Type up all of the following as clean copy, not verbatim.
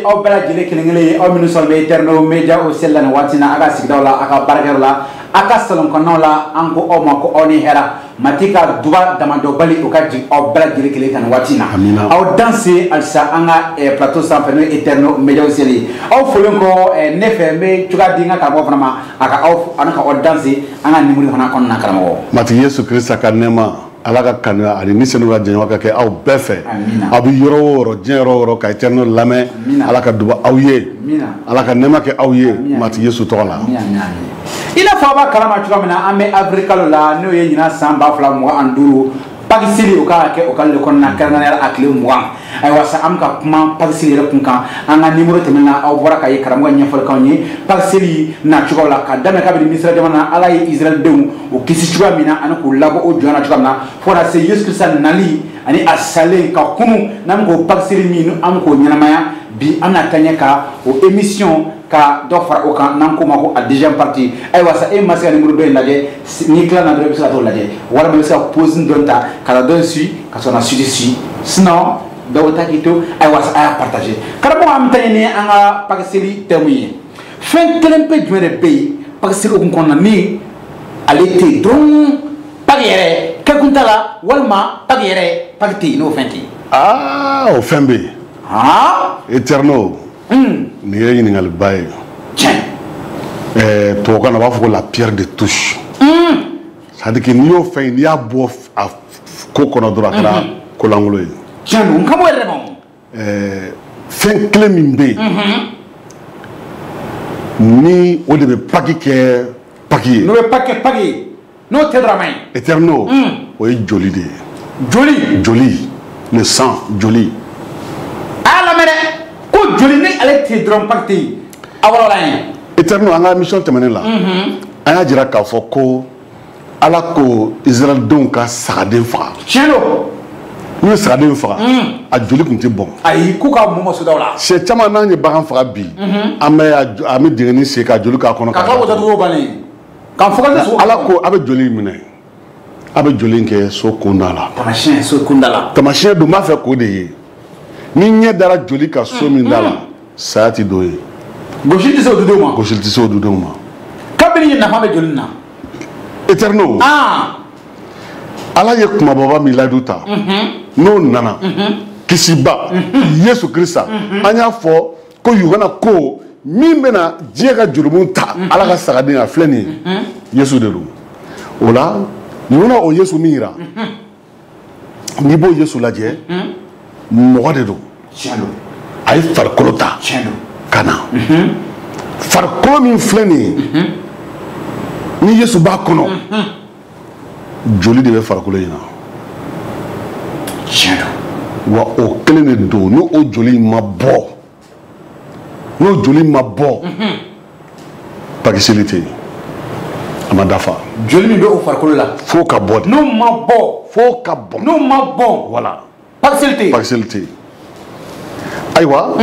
aw bɛɛ lajɛlen kelen kelen ye, aw minnu sɔrɔ bɛ Eterno Media officiel la nin waati in na, a ka sigidaw la, a ka baarakɛyɔrɔ la, a ka salon kɔnɔnaw la, an ko aw ma ko aw ni hɛrɛ. Matigi ka duba damadɔbali o ka jigin aw bɛɛ lajɛlen kelen kan nin waati in na. Amina. Aw danse halisa an ka plateau sanfɛ, n'o ye Eterno Media officiel ye. Aw folen kɔ ne fɛ, n bɛ cogoya di n ka karamɔgɔ fana ma, a ka aw ani ka aw danse an ka nimuru fana kɔnɔna na, karamɔgɔ. Matigi Yesu Kirista ka nɛɛma, Ala ka kanuya ani ni senu ka jɛɲɔgɔn ka kɛ aw bɛɛ fɛ. Aw bɛ yɔrɔ o yɔrɔ, diɲɛ yɔrɔ o yɔrɔ, ka Eterno lamɛn. Ala ka duba aw ye, Ala ka nɛɛma kɛ aw ye, Matigi Yesu tɔgɔ la. I n'a fɔ aw b'a kalama cogoya min na, an bɛ avril kalo la, n'o ye ɲinan san 2025 Pâques seli, o kan ka kɛ o kalo de kɔnɔna, kɛrɛnkɛrɛnnenya la a tile 20. Ayiwa sa, an bɛ ka kuma Pâques seli yɛrɛ kun kan. An ka numéro tɛmɛnen na, aw bɔra ka ye karamɔgɔ ɲɛfɔli k'anw ye Pâques seli nacogo la, ka daminɛ kabini Misira jamana na, Ala ye Israɛl denw o kisi cogoya min na ani k'u labɔ o jɔnya na cogoya min na, fo ka na se Yesu Kirista nali ani a salen ka kunu, n'an bɛ k'o Pâques seli min, an bɛ k'o ɲɛnamaya bi. An bɛna taa ɲɛ ka o émission ka dɔ fara o kan, n'an k'o ma ko a deuxième partie. Ayiwa sa, e ma se ka numéro dɔ in lajɛ, n'i tilala dɔrɔn i bɛ se ka t'o lajɛ, walima i bɛ se ka pause dɔ ta ka taa dɔ in suit ka sɔrɔ ka suite suit, sinon dɔw bɛ taa k'i to. Ayiwa sa, a y'a partager. Karamɔgɔ, an bɛ taa ɲɛ ni an ka Pâques seli thème ye. Fɛn kelen pe jumɛn de bɛ yen Pâques seli hukumu kɔnɔna na ni ale tɛ yen dɔrɔn, Pâques yɛrɛ kɛkun t'a la, walima Pâques yɛrɛ Pâques tɛ yen, n'o fɛn tɛ yen? Aa, o fɛn bɛ yen. Eterno, nin ye ɲininkaliba ye. Tiɲɛ. Tubabukan na, u b'a fɔ ko la pierre de touche. C'est à dire que n'i y'o fɛn ye, n'i y'a bɔ a ko kɔnɔ dɔrɔn, a kɛra kolankolon ye. Tiɲɛ don, n kan b'o yɛrɛ de ma. Fɛn kelen min bɛ yen, ni o de bɛ Pâques kɛ Pâques ye. N'o bɛ Pâques kɛ Pâques ye, n'o tɛ dɔrɔn a man ɲi. Eterno, o ye joli de ye. Joli. Joli, le sang, joli. A y'a lamɛn dɛ, ko joli ni ale tɛ dɔrɔn, Pâques tɛ yen. A wɔlɔla ye. Eterno, an ka émission tɛmɛnen la, an y'a jira k'a fɔ ko Ala ko Israɛl denw ka sagaden faga. Tiɲɛ don. N'u ye sagaden faga, a joli tun tɛ bɔn. Ayi, k'u ka mun sodaw la. Siɲɛ caman n'an ye bagan faga bi, an bɛ an bɛ dingɛnin sen ka joli k'a kɔnɔ. Ka tila k'o datugu, o bannen. K'an fɔ ka sogo. Ala ko a bɛ joli in minɛ, a bɛ joli in kɛ so kunda la. Tamasiyɛn so kunda la. Tamasiyɛn don, n b'a fɛ k'o de ye. Ni ɲɛ dara joli ka so min da la, saya ti don yen. Gosili tɛ se o dudenw ma. Gosili tɛ se o dudenw ma. Kabini ye nafa bɛ joli na. Eterno. Ala ye kumababa min layidu ta, n'o nana, kisiba Yesu Kirista, an y'a fɔ ko Yohana ko min bɛna diɲɛ ka jurumu ta, Ala ka sagaden a filɛ nin ye, Yesu de don. O la, Yohana o Yesu min yira, n'i b'o Yesu lajɛ, mɔgɔ de don. A ye farikolo ta ka na. Farikolo min filɛ nin ye, ni Yesu b'a kɔnɔ, joli de bɛ farikolo in na. Wa o kelen de don, n'o joli ma bɔ, n'o joli ma bɔ, Pâques seli tɛ yen, a ma dafa. Joli min bɛ o farikolo la, f'o ka bɔ de. N'o ma bɔ, f'o ka bɔ. N'o ma bɔ, voilà. Pâques seli tɛ yen. Pâques seli tɛ yen. Ayiwa,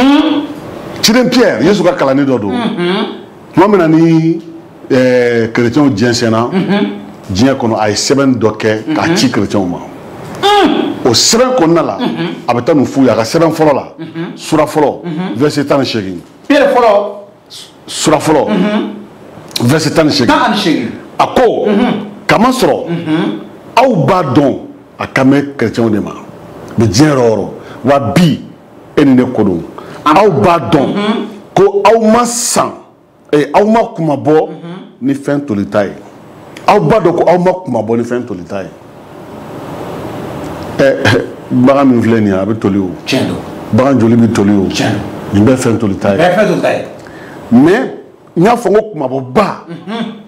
ciden Pierre, Yesu ka kalanden dɔ don. Tuma min na ni chrétiens jɛnsɛnna diɲɛ kɔnɔ, a ye sɛbɛn dɔ kɛ k'a ci chrétiens ma. O sɛbɛn kɔnɔna la, a bɛ taa nin f'u ye. A ka sɛbɛn fɔlɔ la, sura fɔlɔ, verset 18. Pierre fɔlɔ. Sura fɔlɔ, verset 18. 18. A ko, kamasɔrɔ aw b'a dɔn, a kan bɛ chrétiens de ma, bi diɲɛ yɔrɔ o yɔrɔ, wa bi e ni ne ko don. Aw b'a dɔn ko aw ma san, aw ma kunmabɔ ni fɛn tolita ye. Aw b'a dɔn ko aw ma kunmabɔ ni fɛn tolita ye. Bagan min filɛ nin ye, a bɛ toli o. Tiɲɛ don. Bagan joli bɛ toli o. Tiɲɛ don. Nin bɛɛ fɛn tolita ye. Bɛɛ fɛn tolita ye. Mais n y'a fɔ n ko kunmabɔba,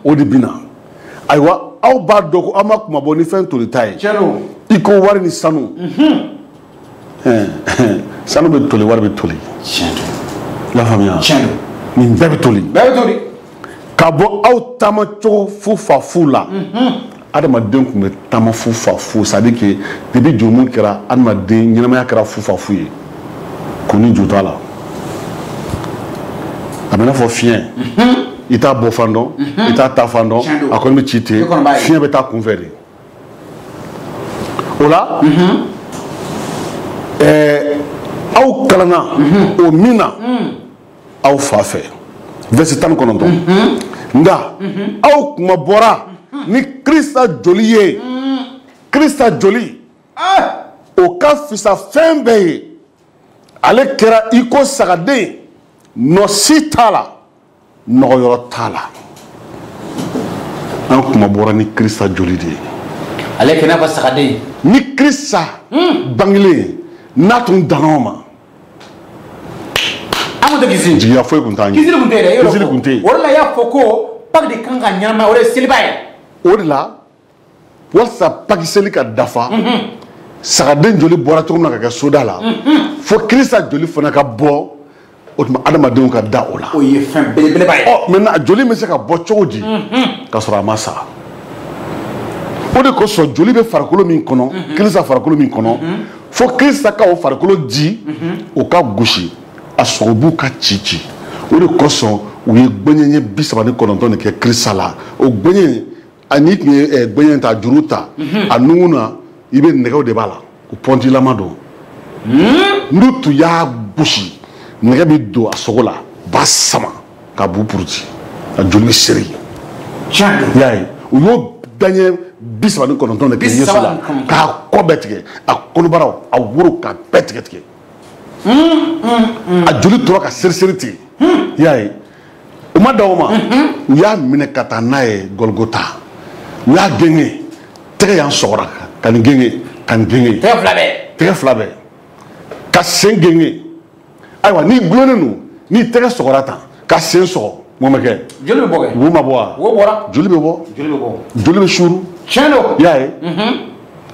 o de bɛ na. Ayiwa, aw b'a dɔn ko aw ma kunmabɔ ni fɛn tolita ye. Tiɲɛ don. I ko wari ni sanu. Sanu bɛ toli, wari bɛ toli. Tiɲɛ don. I y'a faamuya? Tiɲɛ don. Nin bɛɛ bɛ toli. Bɛɛ bɛ toli. Ka bɔ aw taamacogo fu fa fu la. Adamaden tun bɛ taama fu fa fu, c'est à dire que depuis jurumu kɛra, adamaden ɲɛnamaya kɛra fu fa fu ye. Kun ni ju t'a la. A bɛ n'a fɔ fiɲɛ. I t'a bɔ fan dɔn, i t'a ta fan dɔn, a kɔni bɛ ci ten, fiɲɛ bɛ taa kunfɛ de. O la, Aw kalanna o min na aw fa fɛ. Verset 19. Nka aw kuma bɔra ni Krista joli ye. Krista joli. O ka fisa fɛn bɛɛ ye. Ale kɛra i ko sagaden, nɔ si t'a la, nɔgɔyɔrɔ t'a la. An kuma bɔra ni Krista joli de ye. Ale kɛnɛ fɔ sagaden. Ni Krista bangelen n'a tun danna o ma, an kun tɛ kisi. Jigiya foyi kun t'an ye. Kisili kun tɛ yen dɛ. Kisili kun tɛ yen. O de la i y'a fɔ ko Pâques de kan ka ɲɛnamaya, o de ye seliba ye. O de la walasa Pâques seli ka dafa, sagaden joli bɔra cogo min na ka kɛ soda la, fo Krista joli fana ka bɔ, o tuma adamadenw ka da o la. O ye fɛn belebeleba ye. Ɔ maintenant joli bɛ se ka bɔ cogo di ka sɔrɔ a ma sa? O de kosɔn joli bɛ farikolo min kɔnɔ, Krista farikolo min kɔnɔ, fo Krista ka o farikolo di, o ka gosi, a sogobu ka ci ci. O de kosɔn u ye gbɛɲɛ 39 de kɛ Krista la. O gbɛɲɛ, ani tun ye gbɛɲɛ ta, juru ta, a nungun na, i bɛ nɛgɛw de b'a la, o pɔntilama don. N'u tun y'a gosi, nɛgɛ bɛ don a sogo la, ba sama ka bu puruti, a joli bɛ seri. Tiɲɛ don. I y'a ye, u y'o daɲɛ 39 de kɛ Yesu la, k'a kɔ bɛɛ tigɛ, a kɔnɔbaraw, a woro, k'a bɛɛ tigɛ tigɛ. A joli tora ka seri seri ten. I y'a ye, u ma dan o ma, u y'a minɛ ka taa n'a ye Golgota. U y'a genge, tɛgɛ y'an sɔgɔra ka nin genge, ka nin genge. Tɛgɛ fila bɛɛ. Tɛgɛ fila bɛɛ. Ka sen genge. Ayiwa n'i gulonnen don, n'i tɛgɛ sɔgɔra tan, ka sen sɔgɔ, mun bɛ kɛ? Joli bɛ bɔ kɛ. Wo ma bɔ wa? Wo bɔra. Joli bɛ bɔ. Joli bɛ bɔ. Joli bɛ suuru. Tiɲɛ don. I y'a ye?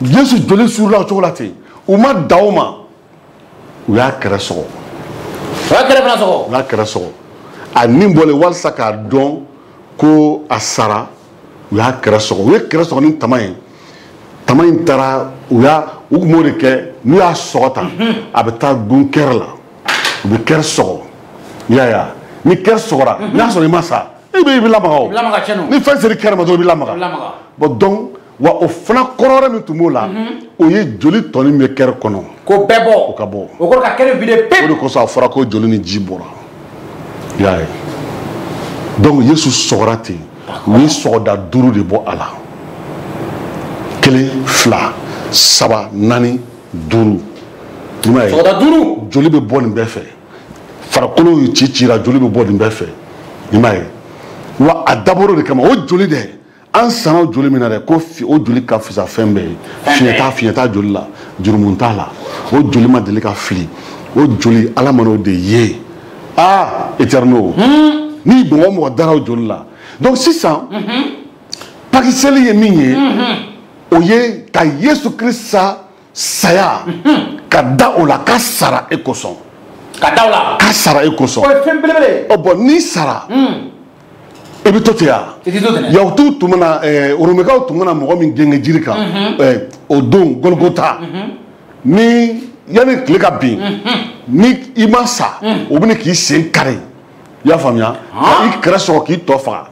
Yesu joli suurula o cogo la ten. U ma dan o ma, u y'a kɛrɛ sɔgɔ. U y'a kɛrɛ fana sɔgɔ. U y'a kɛrɛ sɔgɔ. A ni bɔlen walasa k'a dɔn ko a sara, u y'a kɛrɛ sɔgɔ. U ye kɛrɛ sɔgɔ ni tama ye. Tama in taara, u tun b'o de kɛ, n'u y'a sɔgɔ tan, a bɛ taa gun kɛrɛ la. U bɛ kɛrɛ sɔgɔ. I y'a ye wa? Ni kɛrɛ sɔgɔra, n'a sɔrɔ i ma sa, i bɛ lamaga o. Ni fɛn sera kɛrɛ ma dɔrɔn i bɛ lamaga. Bon donc, wa o fana kɔrɔ wɛrɛ min tun b'o la, o ye joli tɔni min bɛ kɛrɛ kɔnɔ. K'o bɛɛ bɔ. O ka bɔ. O kɔrɔ ka kɛrɛ vider pewu. O de kosɔn a fɔra ko joli ni ji bɔra. I y'a ye? Donc Yesu sɔgɔra ten. U ye sɔgɔda 5 de bɔ a la. 1, 2, 3, 4, 5. I m'a ye? Sɔgɔda 5. Joli bɛ bɔ nin bɛɛ fɛ. Farikolo ci cira, joli bɛ bɔ nin bɛɛ fɛ. I m'a ye? Wa a dabɔra o de kama, o joli dɛ, an sanna o joli min na dɛ, ko o joli ka fisa fɛn bɛɛ ye. Fiɲɛ t'a joli la, jurumu t'a la. O joli ma deli ka fili. O joli Ala mana o de ye. Ah, éternel. Ni mɔgɔ o mɔgɔ dara o joli la. Donc sisan, Pâques seli ye min ye, o ye ka Yesu Krista saya, ka da o la, ka sara e kosɔn. Ka da o la. Ka sara e kosɔn. O ye fɛn belebele ye. Ɔ bon n'i sara, i bɛ to ten wa? I tɛ to ten dɛ. Yahutuw tun mana, Romɛkaw tun mana mɔgɔ min genge jiri kan, o don Golgota, ni yanni tile ka bin, ni i ma sa, o bɛ na k'i sen kari. I y'a faamuya? Ka i kɛrɛ sɔgɔ k'i tɔ faga.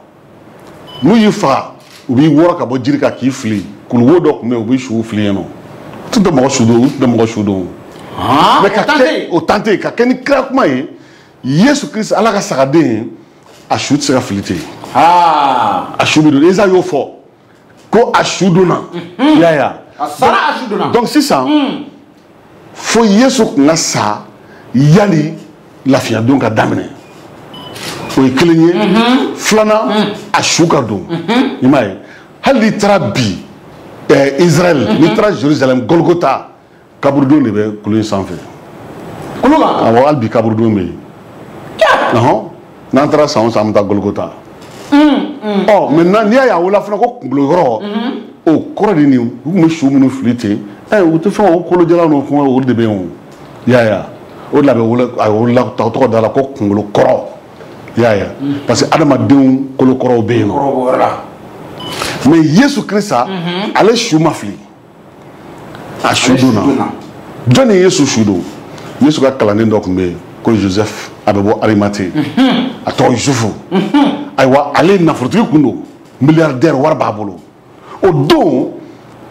N'u y'i faga, u b'i wɔrɔ ka bɔ jiri kan k'i fili. Kuluwo dɔ tun bɛ yen, u bɛ suw fili yen nɔ. U tun tɛ mɔgɔ su don, u tun tɛ mɔgɔ su don. Mais ka kɛ o tan tɛ yen, ka kɛ ni kira kuma ye, Yesu Kirisi Ala ka sagaden ye, a su tɛ se ka fili ten. A su bɛ don. Esayi y'o fɔ ko a su donna. I y'a ye wa? A sara, a su donna. Donc sisan, fo Yesu tun ka sa yanni lafiyadon ka daminɛ. O ye kelen ye. Filanan, a su ka don. I m'a ye? Hali n'i taara bi Israël, n'i taara Jérusalem, Golgotha, kaburudon de bɛ kulu in sanfɛ. Kulu kan? Awɔ, hali bi kaburudon bɛ yen. Ɔhɔn, n'an taara san o san, an bɛ taa Golgotha. Ɔ maintenant n'i y'a ye a wolola fana ko kunkolo yɔrɔ, o kɔrɔ de nin, u tun bɛ su minnu fili ten, u tɛ fɛn o kolojala n'o fɛn olu de bɛ yen o. I y'a ye wa? O de la a bɛ wele, a wolola tɔgɔ da la ko kunkolo kɔrɔ. I y'a ye wa? Parce que adamadenw kolokɔrɔw bɛ yen nɔ. Kɔrɔ b'o yɔrɔ la. Mais Yesu Krista, ale su ma fili. A su donna. Jɔn ye Yesu su don? Yesu ka kalanden dɔ tun bɛ yen ko Joseph, a bɛ bɔ Arimathée. A tɔgɔ Yusufu. Ayiwa, ale nafolotigi kun don, milliardaire, wari b'a bolo. O don,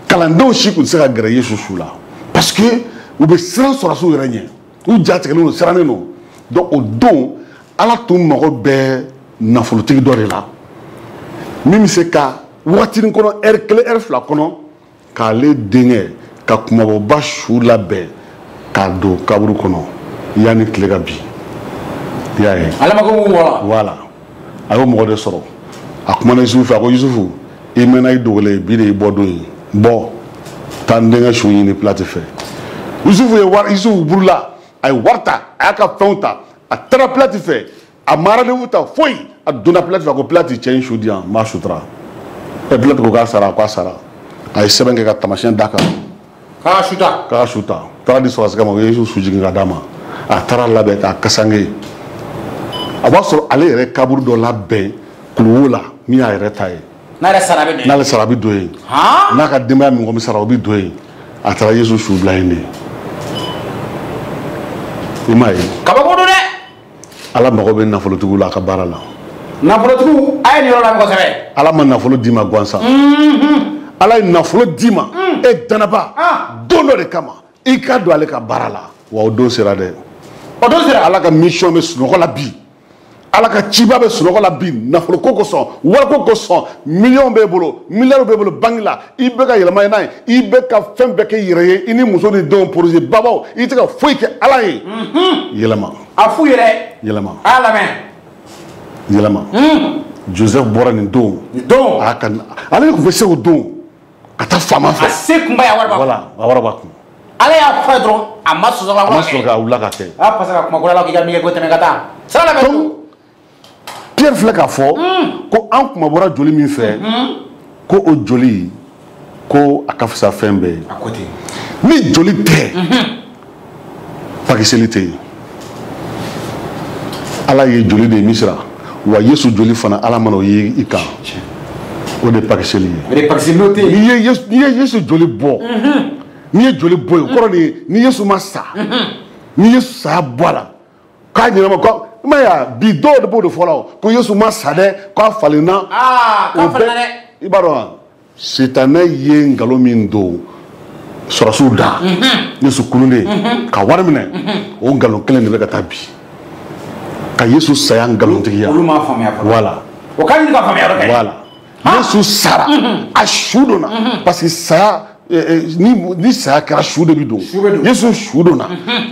kalandenw si tun tɛ se ka gɛrɛ Yesu su la. Parce que u bɛ siran sɔrɔdasiw yɛrɛ ɲɛ. U ja tigɛlen don, sirannen don. Donc o don Ala tun mago bɛ nafolotigi dɔ de la min bɛ se ka wagatinin kɔnɔ, heure kelen, heure fila kɔnɔ, k'ale denkɛ ka kumabɔba su labɛn k'a don kaburu kɔnɔ yanni tile ka bin. I y'a ye? Ala ma ko mun wɔla. Voilà, a y'o mɔgɔ de sɔrɔ. A kumana Yusufu fɛ, a ko Yusufu, i mɛnna i dogolen, bi de y'i bɔ don ye, bɔ taa n denkɛ su ɲini Pilati fɛ. Yusufu ye wari, Yusufu burula, a ye wari ta, a y'a ka fɛnw ta, a taara Pilati fɛ, a ma rendez-vous ta foyi, a donna Pilati fɛ, a ko Pilati, cɛ in su di yan, n b'a sutura. Ɛ, Pilati ko k'a sara, a ko a sara. A ye sɛbɛn kɛ ka taamasiyɛn d'a kan. K'a su ta. K'a su ta. Taara di sɔrɔdasikɛ ma, o ye Yesu su jigin ka d'a ma. A taara labɛn k'a kasange. A b'a sɔrɔ ale yɛrɛ kaburu dɔ labɛn kuluwo la min y'a yɛrɛ ta ye. N'a yɛrɛ sara, a bɛ don yen. N'ale sara, a bɛ don yen. N'a ka denbaya min kɔmi sara, o bɛ don yen. A taara Yesu su bila yen de. I m'a ye? Kabako don dɛ. Ala mago bɛ nafolotigiw la a ka baara la. Nafolotigiw, a ye nin yɔrɔ lamɛn kosɛbɛ. Ala ma nafolo d'i ma gansan. Ala ye nafolo d'i ma e danaba don dɔ de kama i ka don ale ka baara la. Wa o don sera dɛ. O don sera. Ala ka mission bɛ sunɔgɔ la bi. Ala ka ciba bɛ sunɔgɔ la bi, nafoloko kosɔn, wariko kosɔn, miliyɔn b'e bolo, miliyari b'e bolo banki la, i bɛ ka yɛlɛma n'a ye, i bɛ ka fɛn bɛɛ kɛ i yɛrɛ ye, i ni muso ni denw projet babaw, i tɛ ka foyi kɛ Ala ye. Yɛlɛma. A f'u yɛrɛ. Yɛlɛma. A y'a lamɛn. Yɛlɛma. Joseph bɔra nin don. Nin don. A ka ale de tun bɛ se o don ka taa faama fɛ. A se kun ba ye, a wari b'a kun. Voilà, a wari b'a kun. Ala y'a fɔ dɔrɔn, a ma sɔsɔ ka A ma sɔrɔ k'a wuli ka kɛ. A pasa ka kuma kura la k'i ka min kɛ ko tɛmɛ ka taa. Sira labɛn. Donc Pierre filɛ k'a fɔ ko an kumabɔra joli min fɛ, ko o joli ko a ka fisa fɛn bɛɛ ye. A ko ten. Ni joli tɛ, pakiseli tɛ yen. Ala ye joli de ye Misira, wa Yesu joli fana Ala mana o ye i kan, o de ye pakiseli ye. O de ye pakiseli, n'o tɛ yen. N'i ye Yesu joli bɔ, n'i ye joli bɔ yen, o kɔrɔ de ye ni Yesu ma sa, ni Yesu saya bɔ a la, k'a ɲɛnama ko. I m'a ye a, bi dɔw de b'o de fɔ la o, ko Yesu ma sa dɛ, k'a falenna. Aa, k'a falenna dɛ. I b'a dɔn wa, sitanɛ ye nkalon min don sɔrɔsiw da, Yesu kulunden ka wari minɛ, o nkalon kelen de bɛ ka taa bi ka Yesu saya nkalontigiya. Olu m'a faamuya fɔlɔ. Voilà. O ka ɲini ka faamuya yɔrɔ kɛ. Voilà. Yesu sara, a su donna, parce que saya ni saya kɛra, su de bɛ don. Yesu su donna,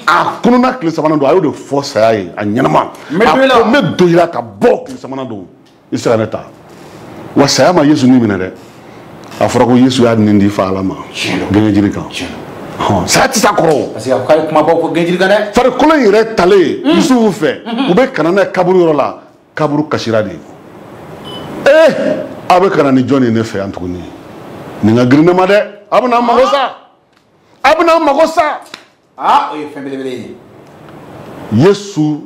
a kununa tile sabanan don, a y'o de fɔ saya ye a ɲɛnama. A ko n bɛ don i la ka bɔ tile sabanan don, i tɛ se ka ne ta. Wa saya ma Yesu ni minɛ dɛ. A fɔra ko Yesu y'a nin di fa Ala ma gɛɲɛ jiri kan. Saya tɛ s'a kɔrɔ o. Parce que a ko k'a ye kumabaw fɔ gɛɲɛ jiri kan dɛ. Farikolo in yɛrɛ talen Yusufu fɛ, u bɛ ka na n'a ye kaburu yɔrɔ la, kaburu kasira de. Ee, aw bɛ ka na ni jɔn ye ne fɛ yan tuguni? Nin ka girin ne ma dɛ. A bɛna an mago sa. A bɛna an mago sa. Aa, o ye fɛn belebele ye. Yesu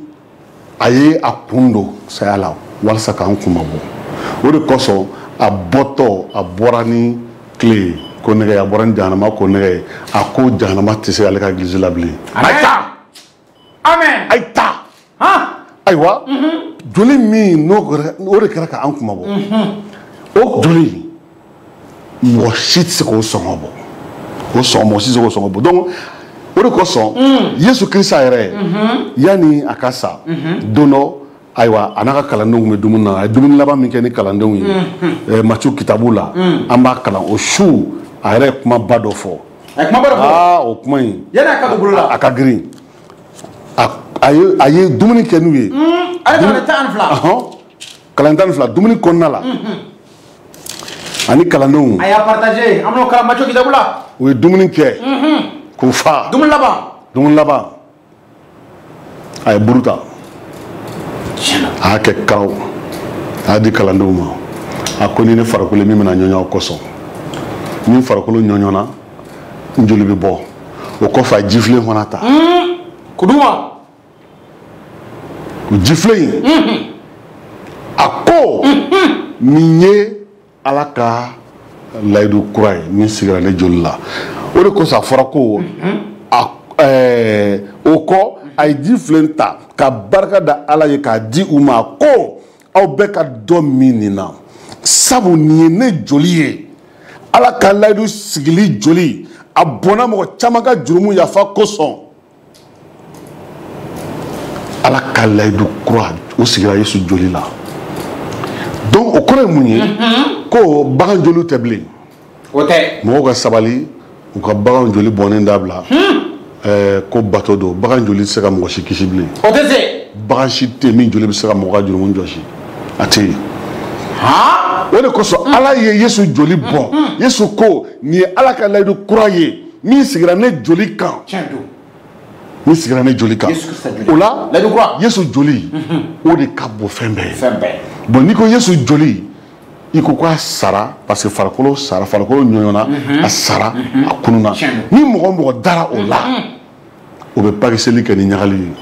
a ye a kun don saya la walasa k'an kunmabɔ. O de kosɔn a bɔtɔ, a bɔra ni tile ye ko nɛgɛ, a bɔra ni jahanama ko nɛgɛ ye. A ko jahanama tɛ se ale ka egilizi la bilen. A ye taa. Amen. A ye taa. Ayiwa, joli min n'o o de kɛra k'an kunmabɔ, o joli mɔgɔ si tɛ se k'o sɔngɔ bɔ. O sɔngɔ, mɔgɔ si tɛ se k'o sɔngɔ bɔ. Donc o de kosɔn Yesu Kirisa yɛrɛ, yanni a ka sa don dɔ, ayiwa, a n'a ka kalandenw tun bɛ dumuni na. A ye dumuni laban min kɛ ni kalandenw ye, Matthieu kitabu la, an b'a kalan, o su a yɛrɛ ye kumaba dɔ fɔ. A ye kumaba dɔ fɔ. Aa, o kuma in. Yanni a ka don bolo la. A ka girin. A ye dumuni kɛ n'u ye. A ye kalanden 12. Kalanden 12, dumuni kɔnɔna la. Ani kalandenw. A y'a partagé, an b'o kalan Matthieu kitabu la. U ye dumuni kɛ. K'u fa. Dumuni laban. Dumuni laban. A ye buru ta. A y'a kɛ karaw. A y'a di kalandenw ma. A ko ni ne farikolo min bɛna ɲɔɲɔ aw kosɔn. Ni farikolo ɲɔɲɔna, n joli bɛ bɔ. O kɔfɛ a ye jifilen fana ta. K'o d'u ma. O jifilen in. A ko nin ye Ala ka layidu kura ye min sigira ne joli la. O de kosɔn a fɔra ko o kɔ a ye jifilen ta ka barika da Ala ye k'a di u ma, ko aw bɛɛ ka dɔ min nin na, sabu nin ye ne joli ye, Ala ka layidu sigili joli, a bɔnna mɔgɔ caman ka jurumu yafa kosɔn. Ala ka layidu kura o sigira Yesu joli la. Donc o kɔrɔ ye mun ye? Ko bagan joliw tɛ bilen. O tɛ. Mɔgɔw ka sabali, u ka bagan joli bɔnnen dabila. Ko bato don, bagan joli tɛ se ka mɔgɔ si kisi bilen. O tɛ se. Bagan si tɛ min joli bɛ se ka mɔgɔ ka jurumu jɔsi, a tɛ yen. O de kosɔn Ala ye Yesu joli bɔn. Yesu ko nin ye Ala ka layidu kura ye min sigira ne joli kan. Tiɲɛ don. Min sigira ne joli kan. O la Yesu joli o de ka bon fɛn bɛɛ ye. Fɛn bɛɛ. Bon n'i ko Yesu joli, i ko k'a sara parce que farikolo sara, farikolo ɲɔɲɔna, a sara, a kununa. Ni mɔgɔ o mɔgɔ dara o la, o bɛ pakiseli kɛ ni ɲagali ye,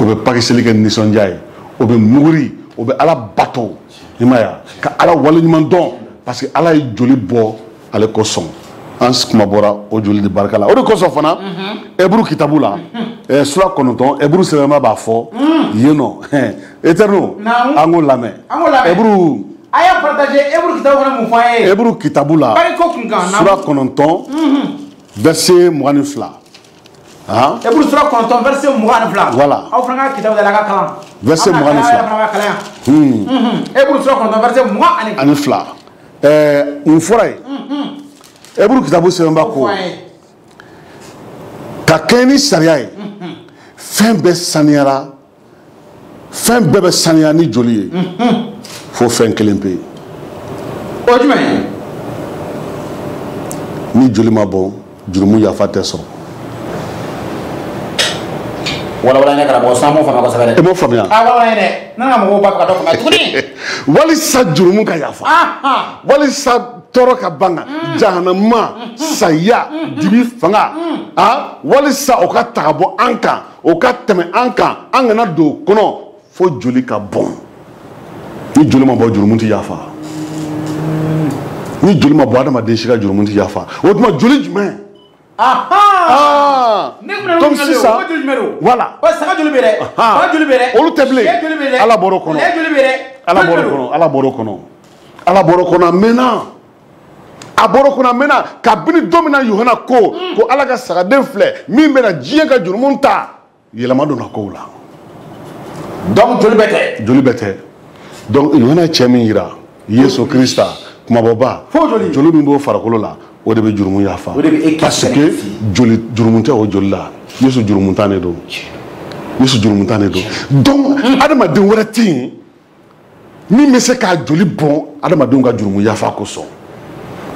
o bɛ pakiseli kɛ ni nisɔndiya ye, o bɛ muguri, o bɛ Ala bato. I m'a ye ka Ala waleɲuman dɔn parce que Ala ye joli bɔ ale kosɔn. An kuma bɔra o joli de barika la. O de kosɔn fana Eburu kitabu la, sura 9, Eburu sɛbɛnba b'a fɔ yen nɔ. Éternel, an k'o lamɛn. Eburu a y'a partager. Eburu kitabu fana mun fɔ an ye? Eburu kitabu la, sura 9, verset 22. Eburu sura 9, verset 22. Voilà. Aw fana ka kitabu da la a ka kalan. Verset 22. Eburu sura 9, verset 22. Mun fɔra yen? Eburu kitabu sɛbɛnba ko ka kɛɲɛ ni sariya ye, fɛn bɛɛ saniyara, fɛn bɛɛ bɛ saniya ni joli ye, fo fɛn kelen pe. O jumɛn ye? Ni joli ma bɔn, jurumu yafa tɛ sɔrɔ. Walawala ne karamɔgɔ, san m'o faamuya kosɛbɛ dɛ. E m'o faamuya? A walawala ye dɛ, ne ka mɔgɔw b'a fɛ ka dɔ faamuya tuguni. Walisa jurumu ka yafa, walisa tɔɔrɔ ka ban kan, jahanama, saya, dibi fanga, walisa o ka ta ka bɔ an kan, o ka tɛmɛ an kan, an kana don o kɔnɔ fo joli ka bɔn. Ni joli ma bɔ, jurumu tɛ yafa. Ni joli ma bɔ, adamaden si ka jurumu tɛ yafa. O tuma joli jumɛn? Donc sisan, voilà. Saga joli bɛ dɛ, ba joli bɛ dɛ, olu tɛ bilen. Ala bɔr'o kɔnɔ. Ala bɔr'o kɔnɔ. Ala bɔr'o kɔnɔ. Ala bɔr'o kɔnɔ a mɛnna. A bɔr'o kɔnɔ a mɛnna. Kabini don min na Yohana ko ko Ala ka sagaden filɛ min bɛna diɲɛ ka jurumu ta, yɛlɛma donna kow la. Donc joli bɛ tɛ. Joli bɛ tɛ. Donc Yohana ye cɛ min yira, Yesu Krista, kumabɔba, joli min b'o farikolo la, o de bɛ jurumu yafa. Parce que joli jurumu tɛ o joli la. Yesu jurumu tan de don. Yesu jurumu tan de don. Donc adamaden wɛrɛ tɛ yen min bɛ se k'a joli bɔn adamadenw ka jurumu yafa kosɔn.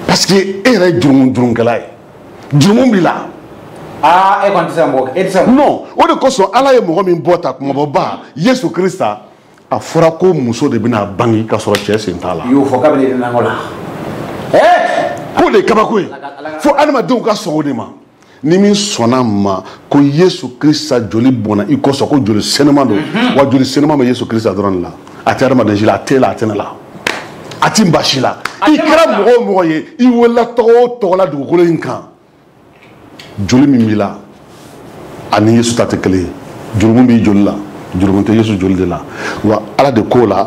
Parce que e yɛrɛ ye jurumukɛla ye, jurumu b'i la. E kɔni tɛ se ka mɔgɔ, e tɛ se ka. Non, o de kosɔn Ala ye mɔgɔ min bɔ ta kumabɔba, Yesu Krista, a fɔra ko muso de bɛna bange k'a sɔrɔ cɛ sen t'a la. I y'o fɔ kabini nakɔ la. K'o de ye kabako ye, fo adamadenw ka sɔn o de ma. Ni min sɔnna ma ko Yesu Krista joli bɔnna i kosɔn, ko joli senuma don, wa joli senuma bɛ Yesu Krista dɔrɔn de la, a tɛ adamaden si la, a t'e la, a tɛ ne la, a ti maa si la. I kɛra mɔgɔ o mɔgɔ ye, i wolola tɔgɔ o tɔgɔ la dugukolo in kan, joli min b'i la ani Yesu ta tɛ kelen ye. Jurumu b'i joli la, jurumu tɛ Yesu joli de la. Wa Ala de k'o la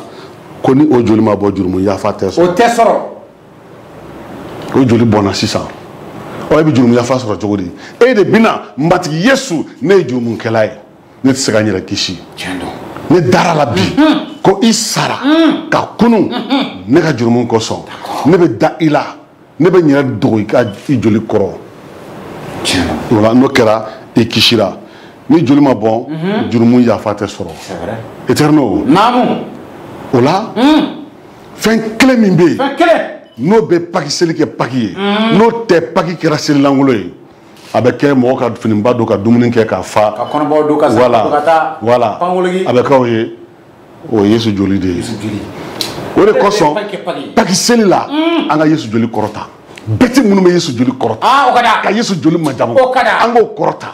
ko ni o joli ma bɔ, jurumu yafa tɛ sɔrɔ. O tɛ sɔrɔ. O joli bɔnna sisan, ɔ e bɛ jurumu yafa sɔrɔ cogo di? E de bɛna Matigi Yesu, ne ye jurumukɛla ye, ne tɛ se ka n yɛrɛ kisi. Ne dara la bi ko i sara ka kunun ne ka jurumu kosɔn, ne bɛ da i la, ne bɛ n yɛrɛ dogo i ka i joli kɔrɔ. O la n'o kɛra, i kisira. Ni joli ma bɔn, jurumu yafa tɛ sɔrɔ. Éternel. Naamu. O la fɛn kelen min bɛ yen, n'o bɛ paki seli kɛ paki ye, n'o tɛ paki kɛra selilankolon ye, a bɛ kɛ mɔgɔ ka finiba don ka dumuni kɛ k'a fa, ka kɔnɔbɔ don ka voilà, ka taa, voilà, a bɛ k'o ye, o ye Yesu joli de ye. O de kosɔn paki seli la, an ka Yesu joli kɔrɔta. Bɛɛ tɛ minnu bɛ Yesu joli kɔrɔta, ka Yesu joli majamu, an k'o kɔrɔta.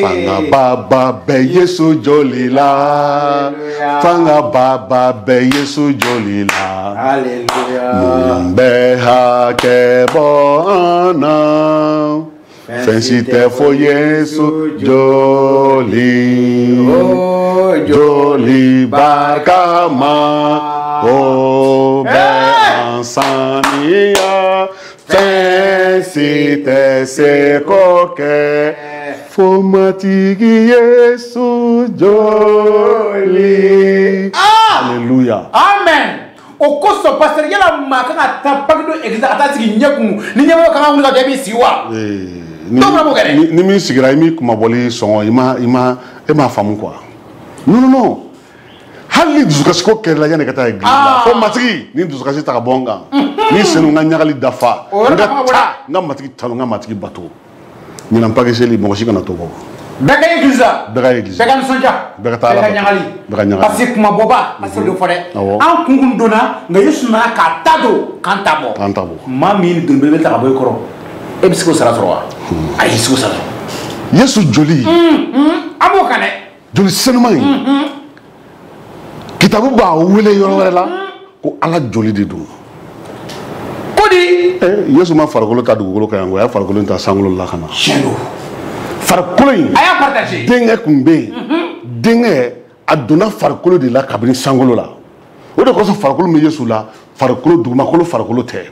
Fangaba bɛ Yesu joli la, fangaba bɛ Yesu joli la, mun bɛ hakɛ bɔ an na, fɛn si tɛ fo Yesu joli, joli barikama, o bɛ an saniya. Fɛn si tɛ se k'o kɛ Fo Matigi Yesu joli. Alléluia. Amen. O kosɔn pasteur, yala maa kan ka taa Pâques don église ka taa sigi ɲɛ kun ni ɲɛmɔgɔ kan ka wuli ka jɔ, e b'i sigi wa? Ni Dɔw fana b'o kɛ dɛ. Ni min sigira, i m'i kumabɔli sɔngɔ, i m'a faamu quoi. Non, non, non. Hali ni dusukasi ko kɛra la, yanni ka taa église la, fo Matigi ni dusukasi ta ka bɔ n kan. Ni senu n ka ɲagali dafa. O yɔrɔ N ka nafa ka bon dɛ. taa n ka Matigi tanu, n ka Matigi bato. Ɲinan Pâques seli, mɔgɔ si kana to kɔ. Bɛɛ ka église la. Bɛɛ ka église. Bɛɛ ka nisɔndiya. Bɛɛ ka taa Ala Bɛɛ ka bato. ɲagali. Bɛɛ ka ɲagali. Parce que kumabɔba, pasteur y'o fɔ dɛ. Awɔ. An kun kun donna, nka Yesu nana k'a ta don k'an ta bɔ. K'an ta bɔ. Maa min ni doni belebele ta ka bɔ i kɔrɔ, e bɛ se k'o sara sɔrɔ wa? Ayi, i tɛ se k'o sara sɔrɔ. Yesu joli. An b'o kan dɛ. Joli senuman in. Kitabu b'a wele yɔrɔ wɛrɛ la ko Ala joli de don. Ko di? Yesu ma farikolo ta dugukolo kan yan ko, a ye farikolo in ta sankolo la ka na. Tiɲɛ don. Farikolo in. A y'a partagé. Denkɛ kun bɛ yen. Denkɛ a donna farikolo de la kabini sankolo la. O de kosɔn farikolo min bɛ Yesu la, farikolo dugumakolo farikolo tɛ.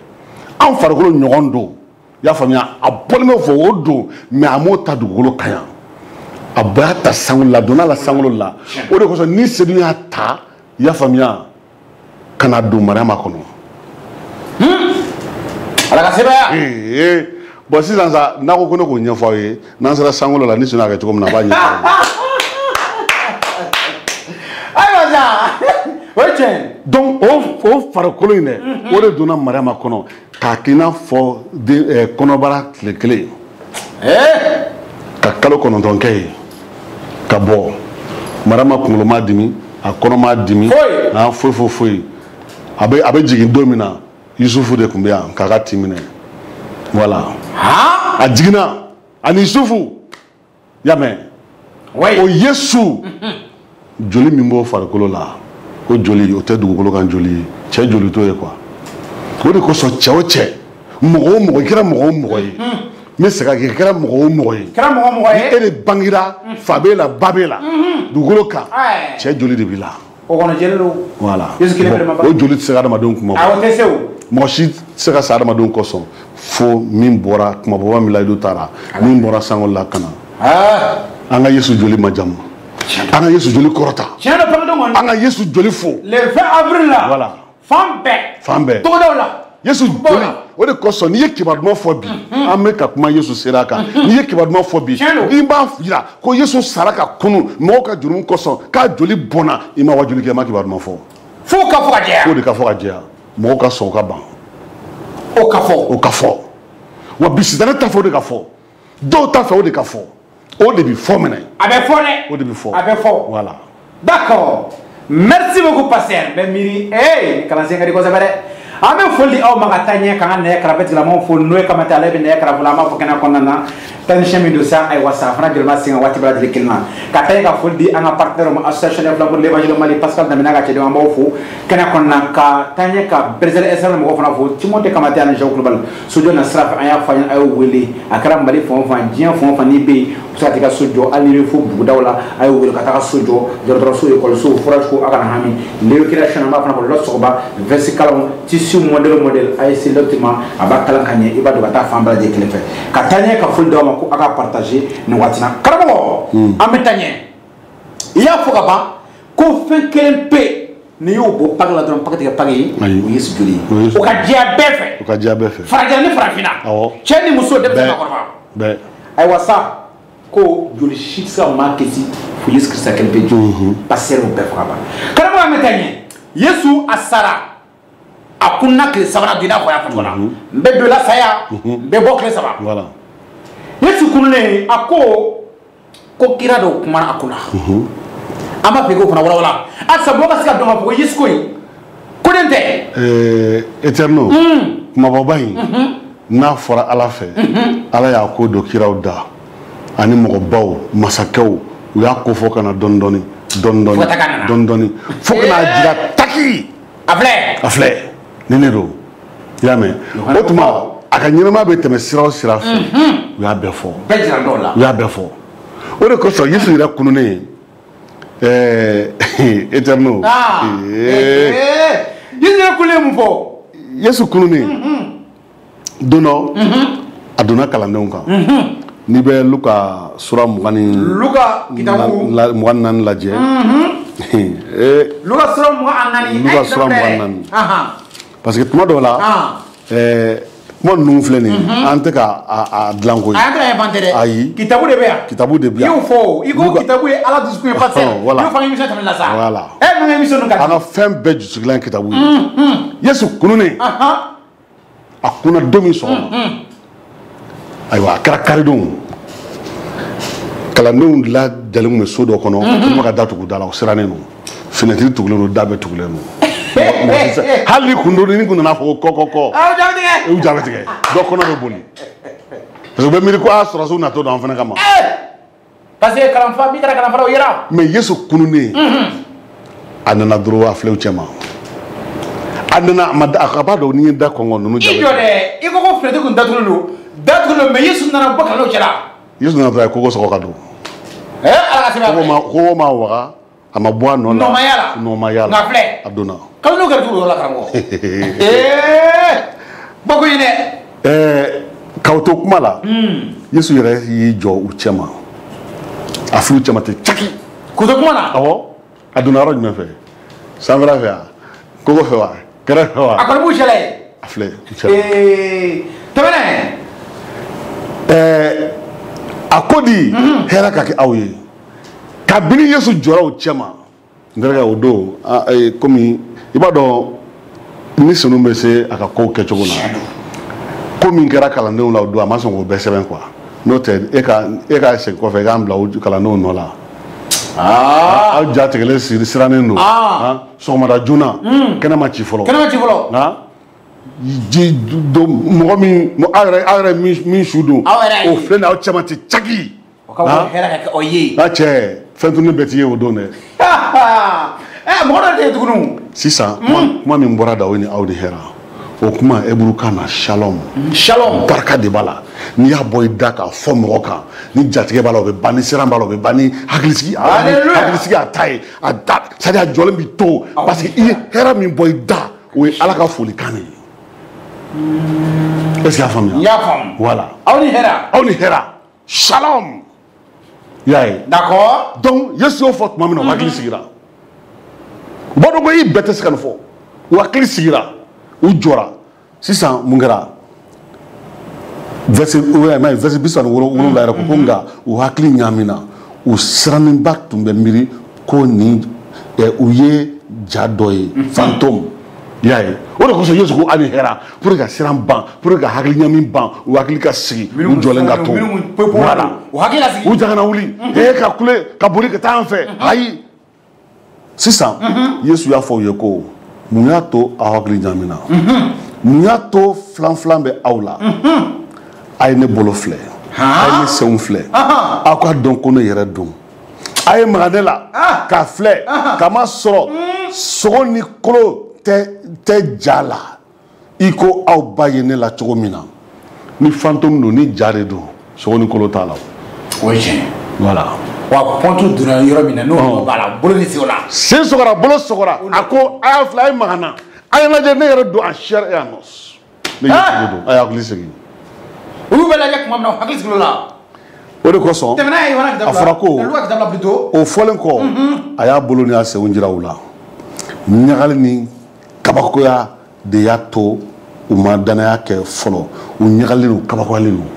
Anw farikolo ɲɔgɔn don. I y'a faamuya, a bɔlen bɛ fɔ o don, mais a m'o ta dugukolo kan yan. A b'a ta sankolo la, a donna la sankolo la. O de kosɔn ni Sedu y'a ta, i y'a faamuya, ka na don Mariama kɔnɔ. Ala ka sebaaya. Bon, sisan sa, n'a ko ne k'o ɲɛfɔ aw ye, n'an sera sankolo la, ni Sedu y'a kɛ cogo min na, a b'a ɲɛfɔ aw ye. Ayiwa sa, o ye tiɲɛ ye. Donc o farikolo in dɛ, o de donna Mariama kɔnɔ k'a kɛ i n'a fɔ den kɔnɔbara tile kelen. Ka kalo 9 kɛ yen ka bɔ. Mariama kunkolo ma dimi, a kɔnɔ ma dimi. Foyi. Ah, foyi foyi foyi. A bɛ jigin don min na, Yusufu de tun bɛ yan k'a ka tin minɛ. Voilà. Han? A jiginna ani Yusufu, y'a mɛn? Oui. O Yesu joli min b'o farikolo la, o joli o tɛ dugukolo kan joli ye, cɛ joli t'o ye quoi. O de kosɔn cɛ o cɛ, mɔgɔ o mɔgɔ, i kɛra mɔgɔ o mɔgɔ ye, n bɛ segin a kan, i kɛra mɔgɔ o mɔgɔ ye, Kɛra mɔgɔ o mɔgɔ ye. E de bangera, fa b'e la, ba b'e la, dugukolo kan, cɛ joli de b'i la. O kɔnɔ jɛlen don. Voilà. Yesu kelen fɛnɛ ma ban. O joli tɛ se ka adamadenw kuma bɔ. Awɔ, o tɛ se o. Mɔgɔ si tɛ se ka sa adamadenw kosɔn fo min bɔra kumabɔba min layidu taara, min bɔra sankolo la ka na. An ka Yesu joli majamu, an ka Yesu joli kɔrɔta. Tiɲɛ don, Pâques don kɔni. An ka Yesu joli fo. Le 20 avril la. Voilà. Fan bɛɛ. Fan bɛɛ. Togodaw la. Yesu joli, o de kosɔn n'i ye kibaru duman fɔ bi, an bɛ ka kuma Yesu sera kan. N'i ye kibaru duman fɔ bi, Tiɲɛ don. n'i b'a jira ko Yesu sara ka kunu mɔgɔw ka jurumu kosɔn, k'a joli bɔnna, i ma wajuli kɛ, i ma kibaru duman fɔ. Fo ka fɔ ka jɛya. K'o de ka fɔ ka jɛya, mɔgɔw ka sɔn o ka ban. O ka fɔ. O ka fɔ. Wa bi sitanɛ t'a fɛ o de ka fɔ, dɔw t'a fɛ o de ka fɔ, o de bi fɔ minɛ. A bɛ fɔ dɛ. O de bi fɔ. A bɛ fɔ. Voilà. D'accord. Merci beaucoup, pasteur. N bɛ miiri, ee kalansen ka di kosɛbɛ dɛ. An bɛ foli di aw ma ka taa ɲɛ, k'an ka nɛgɛ karafe tigilamɔgɔw fo, n'o ye Kamate, ale bɛ nɛgɛ karafe la, an b'a fɔ kɛnɛ kɔnɔna na. Technicien min don sa, ayiwa sa, a fana jɔlen b'a sen kan waati bɛɛ lajɛlen kelen na. Ka taa ɲɛ ka foli di an ka partenaire ma, association des flambeaux de l'évangile Mali, Pascal Damina ka cɛdenw, an b'aw fo kɛnɛ kɔnɔna na. Ka taa ɲɛ ka Brésil SR mɔgɔw fana fo, Timothée Kamate ani Jean Kulubali. Sojɔ na sira fɛ, an y'a fɔ a ɲɛna, a y'o wele. A kɛra Mali fan o fan, diɲɛ fan o fan, n'i bɛ yen, u bɛ se ka t'i ka so jɔ, hali n'i bɛ fo bugudaw la, a y'o wele ka taga so jɔ, dɔgɔtɔrɔso, ekɔliso, forage ko, a kana hami. Léo Création, an b'a fana fɔ Lɔsɔgɔba, veste kalanw, tissu modèle modèle, a ye se Lɔtima, a b'a kalan ka ɲɛ, i b'a dɔn ka taa fan bɛɛ lajɛlen kelen fɛ. Ka taa ɲɛ ka foli d'aw ma ko a ka partager nin waati na. Karamɔgɔ, an bɛ taa ɲɛ. I y'a fɔ ka ban ko fɛn kelen pe, n'i y'o bɔ Pâques la dɔrɔn, Pâques tɛ kɛ Pâques ye, Ayi. o ye Yesu joli O ye ye. Yesu. O ka diya bɛɛ fɛ. O ka diya bɛɛ fɛ. Farajɛla ni farafinna. Awɔ. Cɛ ni muso, denmisɛn, Bɛɛ. maakɔrɔba. Bɛɛ. Ayiwa sa, ko joli si tɛ se ka maa kisi fo Yesu Kirisa kelen pe joli. Pasteur y'o bɛɛ fɔ ka ban. Karamɔgɔ, an bɛ taa ɲɛ. Yesu a sara, a kunna tile sabanan don, i n'a fɔ a y'a fɔ cogo la. N bɛ don i la saya, n bɛ bɔ tile 3. Voilà. Yesu kununen, a ko kira dɔw kumana a kunna. An b'a fɛ k'o fana walawala halisa, mɔgɔ ka se ka dɔn k'a fɔ ko Yesu ko in ko den tɛ. Éternel, kumababa in n'a fɔra Ala fɛ, Ala y'a ko don kiraw da ani mɔgɔbaw, masakɛw, u y'a ko fɔ ka na dɔɔni dɔɔni dɔɔni Fo ka taa k'a nana. dɔɔni dɔɔni fo ka n'a jira taki. A filɛ. A filɛ ni ne don, i y'a mɛn? O tuma a ka ɲɛnɛmaya bɛ tɛmɛ sira o sira fɛ, u y'a bɛɛ fɔ. Bɛɛ jira dɔw la. U y'a bɛɛ fɔ. O de kosɔn Yesu yɛrɛ kununnen, Éternel, Yesu yɛrɛ kununnen mun fɔ? Yesu kununnen, don dɔ a donna kalandenw kan. N'i bɛ Luka sura 24 Luka kitabu 24 lajɛ. Luka sura 24. Luka sura 24. Parce que tuma dɔw la. Kuma ninnu filɛ nin ye, an tɛ ka a dilan koyi. An tɛ ka inventé dɛ. Ayi. Kitabu de bɛ yan. Kitabu de bɛ yan. I y'o fɔ o, i ko kitabu ye Ala dusukun ye pasteur. Voilà. I y'o fɔ an ka émission tɛmɛnen la sa. Voilà. Ninnu ka émission ninnu ka di. An ka fɛn bɛɛ jusigilan ye kitabu ye. Yesu kununen. A kunna don min sɔgɔma. Ayiwa a kɛra karidon. Kalandenw lajalen tun bɛ so dɔ kɔnɔ. U ma ka da tugu da la, o sirannen don. Fenêtre tugulen don, da bɛɛ tugulen don. Hali ni kun don ni kun nana fɔ ko kɔ. Aw jaabi tigɛ. U jaabi tigɛ. Dɔ kɔnɔ bɛ boli. Parce que u bɛ miiri ko a sɔrɔsiw natɔ don an fana kama. Parce que kalanfa min kɛra kalanfa o yera. Mais Yesu kununen. A nana dɔrɔn a filɛ u cɛ ma. A nana a ma a b'a dɔn n'i ye da kɔngɔ ninnu jaabi. I jɔ dɛ, i ko fenêtre kun datugulen don. Datugulen don mais Yesu nana bɔ kalandenw cɛla. Yesu nana dɔrɔn a ye kogo sɔgɔ ka don. Ala ka sɛbɛn. Kogo ma waga. A ma bɔ a nɔ la. Nɔ ma y'a la. Nka filɛ. A donna. Kalandenw kɛra cogo dɔ la karamɔgɔ. Bako ye dɛ. K'aw to kuma la. Yesu yɛrɛ y'i jɔ u cɛ ma. A filɛ u cɛ ma ten caki. K'u to kuma la. Awɔ. A donna yɔrɔ jumɛn fɛ? Sanfɛla fɛ wa? Kogo fɛ wa? Kɛrɛ fɛ wa? A kɔni b'u cɛla yen. A filɛ u cɛ ma. Tɛmɛnɛ. A ko di. Hɛrɛ ka kɛ aw ye. Kabini Yesu jɔra u cɛ ma. N terikɛ o don komi i b'a dɔn ni senu bɛ se a ka kow kɛcogo la, ko min kɛra kalandenw la o don a ma sɔn k'o bɛɛ sɛbɛn quoi, n'o tɛ e ka segin kɔfɛ i k'an bila o kalandenw nɔ la. Aw ja tigɛlen sirannen don. Sɔgɔmada joona kɛnɛ ma ci fɔlɔ. Kɛnɛ ma ci fɔlɔ. Ji don mɔgɔ min aw yɛrɛ min su don o filɛ nin ye aw cɛ ma ten caki. O ka hɛrɛ ka kɛ aw ye. A cɛ fɛn tunnen bɛɛ t'i ye o don dɛ. Mɔgɔ dɔ tɛ yen tuguni. Sisan kuma min bɔra da o ni aw ni hɛrɛ, o kuma hébreu na shalom. Shalom. Barika de b'a la, n'i y'a bɔ i da k'a fɔ mɔgɔ kan, ni jatigɛ b'a la o bɛ ban, ni siran b'a la o bɛ ban, ni hakilisigi. Hakilisigi a ta ye a da, c'est à dire a jɔlen b'i to parce que i ye hɛrɛ min bɔ i da o ye Ala ka folikan de ye. Est-ce que i y'a faamuya? N y'a faamu. Voilà. Aw ni hɛrɛ. Aw ni hɛrɛ. Shalom. I y'a ye. D'accord. Donc Yesu y'o fɔ tuma min na, u hakili sigira. U b'a dɔn ko i bɛɛ tɛ se ka nin fɔ. U hakili sigira, u jɔra. Sisan mun kɛra? Verset 37 yɛrɛ ko nka u hakili ɲaamina, u sirannenba tun bɛ miiri ko nin u ye ja dɔ ye, fantôme. I y'a ye. O de kosɔn Yesu ko aw ni hɛrɛ, pour que ka siran ban, pour que ka hakili ɲami ban, u hakili ka sigi, u jɔlen ka to. Voilà. U hakili ka sigi. U ja kana wuli. Ka kule, ka boli ka taa an fɛ. Ayi. Sisan Yesu y'a fɔ u ye ko mun y'a to aw hakili ɲamina? Mun y'a to filan filan bɛ aw la? A ye ne bolo filɛ, a ye ne senw filɛ, aw ka dɔn ko ne yɛrɛ don. A ye maga ne la k'a filɛ, k'a ma sɔrɔ sogo ni kolo tɛ ja la i ko aw ba ye ne la cogo min na. Ni fantôme don, ni ja de don, sogo ni kolo t'a la. O ye tiɲɛ. Voilà. Wa pɔntu donna yɔrɔ min na n'o b'a la, bolo ni senw la. Sen sɔgɔra, bolo sɔgɔra. A ko a y'a filɛ, a ye maga n na, a ye lajɛ, ne yɛrɛ don en chair et en os. Ne Yesu de don, a y'a hakili sigi. Olu bɛ lajɛ tuma min na, u hakili sigil'o la. O de kosɔn a fɔra ko o fɔlen kɔ, a y'a bolo ni a senw jira u la. Ɲagali ni kabakoya de y'a to u ma danaya kɛ fɔlɔ, u ɲagalen don, kabakoyalen don.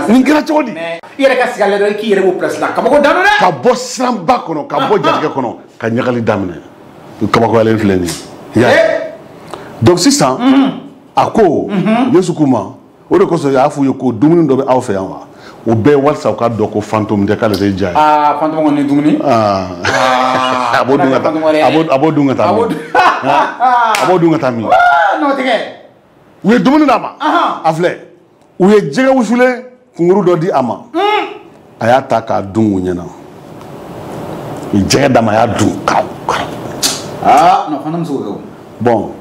Nin kɛra cogo di? I yɛrɛ ka sigi a la dɔrɔn, i k'i yɛrɛ b'o place la, kabako dan don dɛ. Ka bɔ siranba kɔnɔ, ka bɔ jatigɛ kɔnɔ, ka ɲagali daminɛ. U kabakoyalen filɛ nin ye. I y'a ye? Donc sisan a ko Yesu k'u ma, o de kosɔn a y'a f'u ye ko dumuni dɔ bɛ aw fɛ yan wa? O bɛɛ walisa u ka dɔn ko fantôme tɛ, k'ale tɛ ja ye. Fantôme kɔni ni dumuni. A b'o dun ka taa, a b'o dun ka taa min? A b'o dun ka taa min? N'o tɛ kɛ. U ye dumuni d'a ma. A filɛ, u ye jɛgɛ wusulen kunkuru dɔ di a ma. A y'a ta k'a dun u ɲɛna. U ye jɛgɛ d'a ma, a y'a dun karaw karaw. Non, fantôme sogo kɛ o. Bon,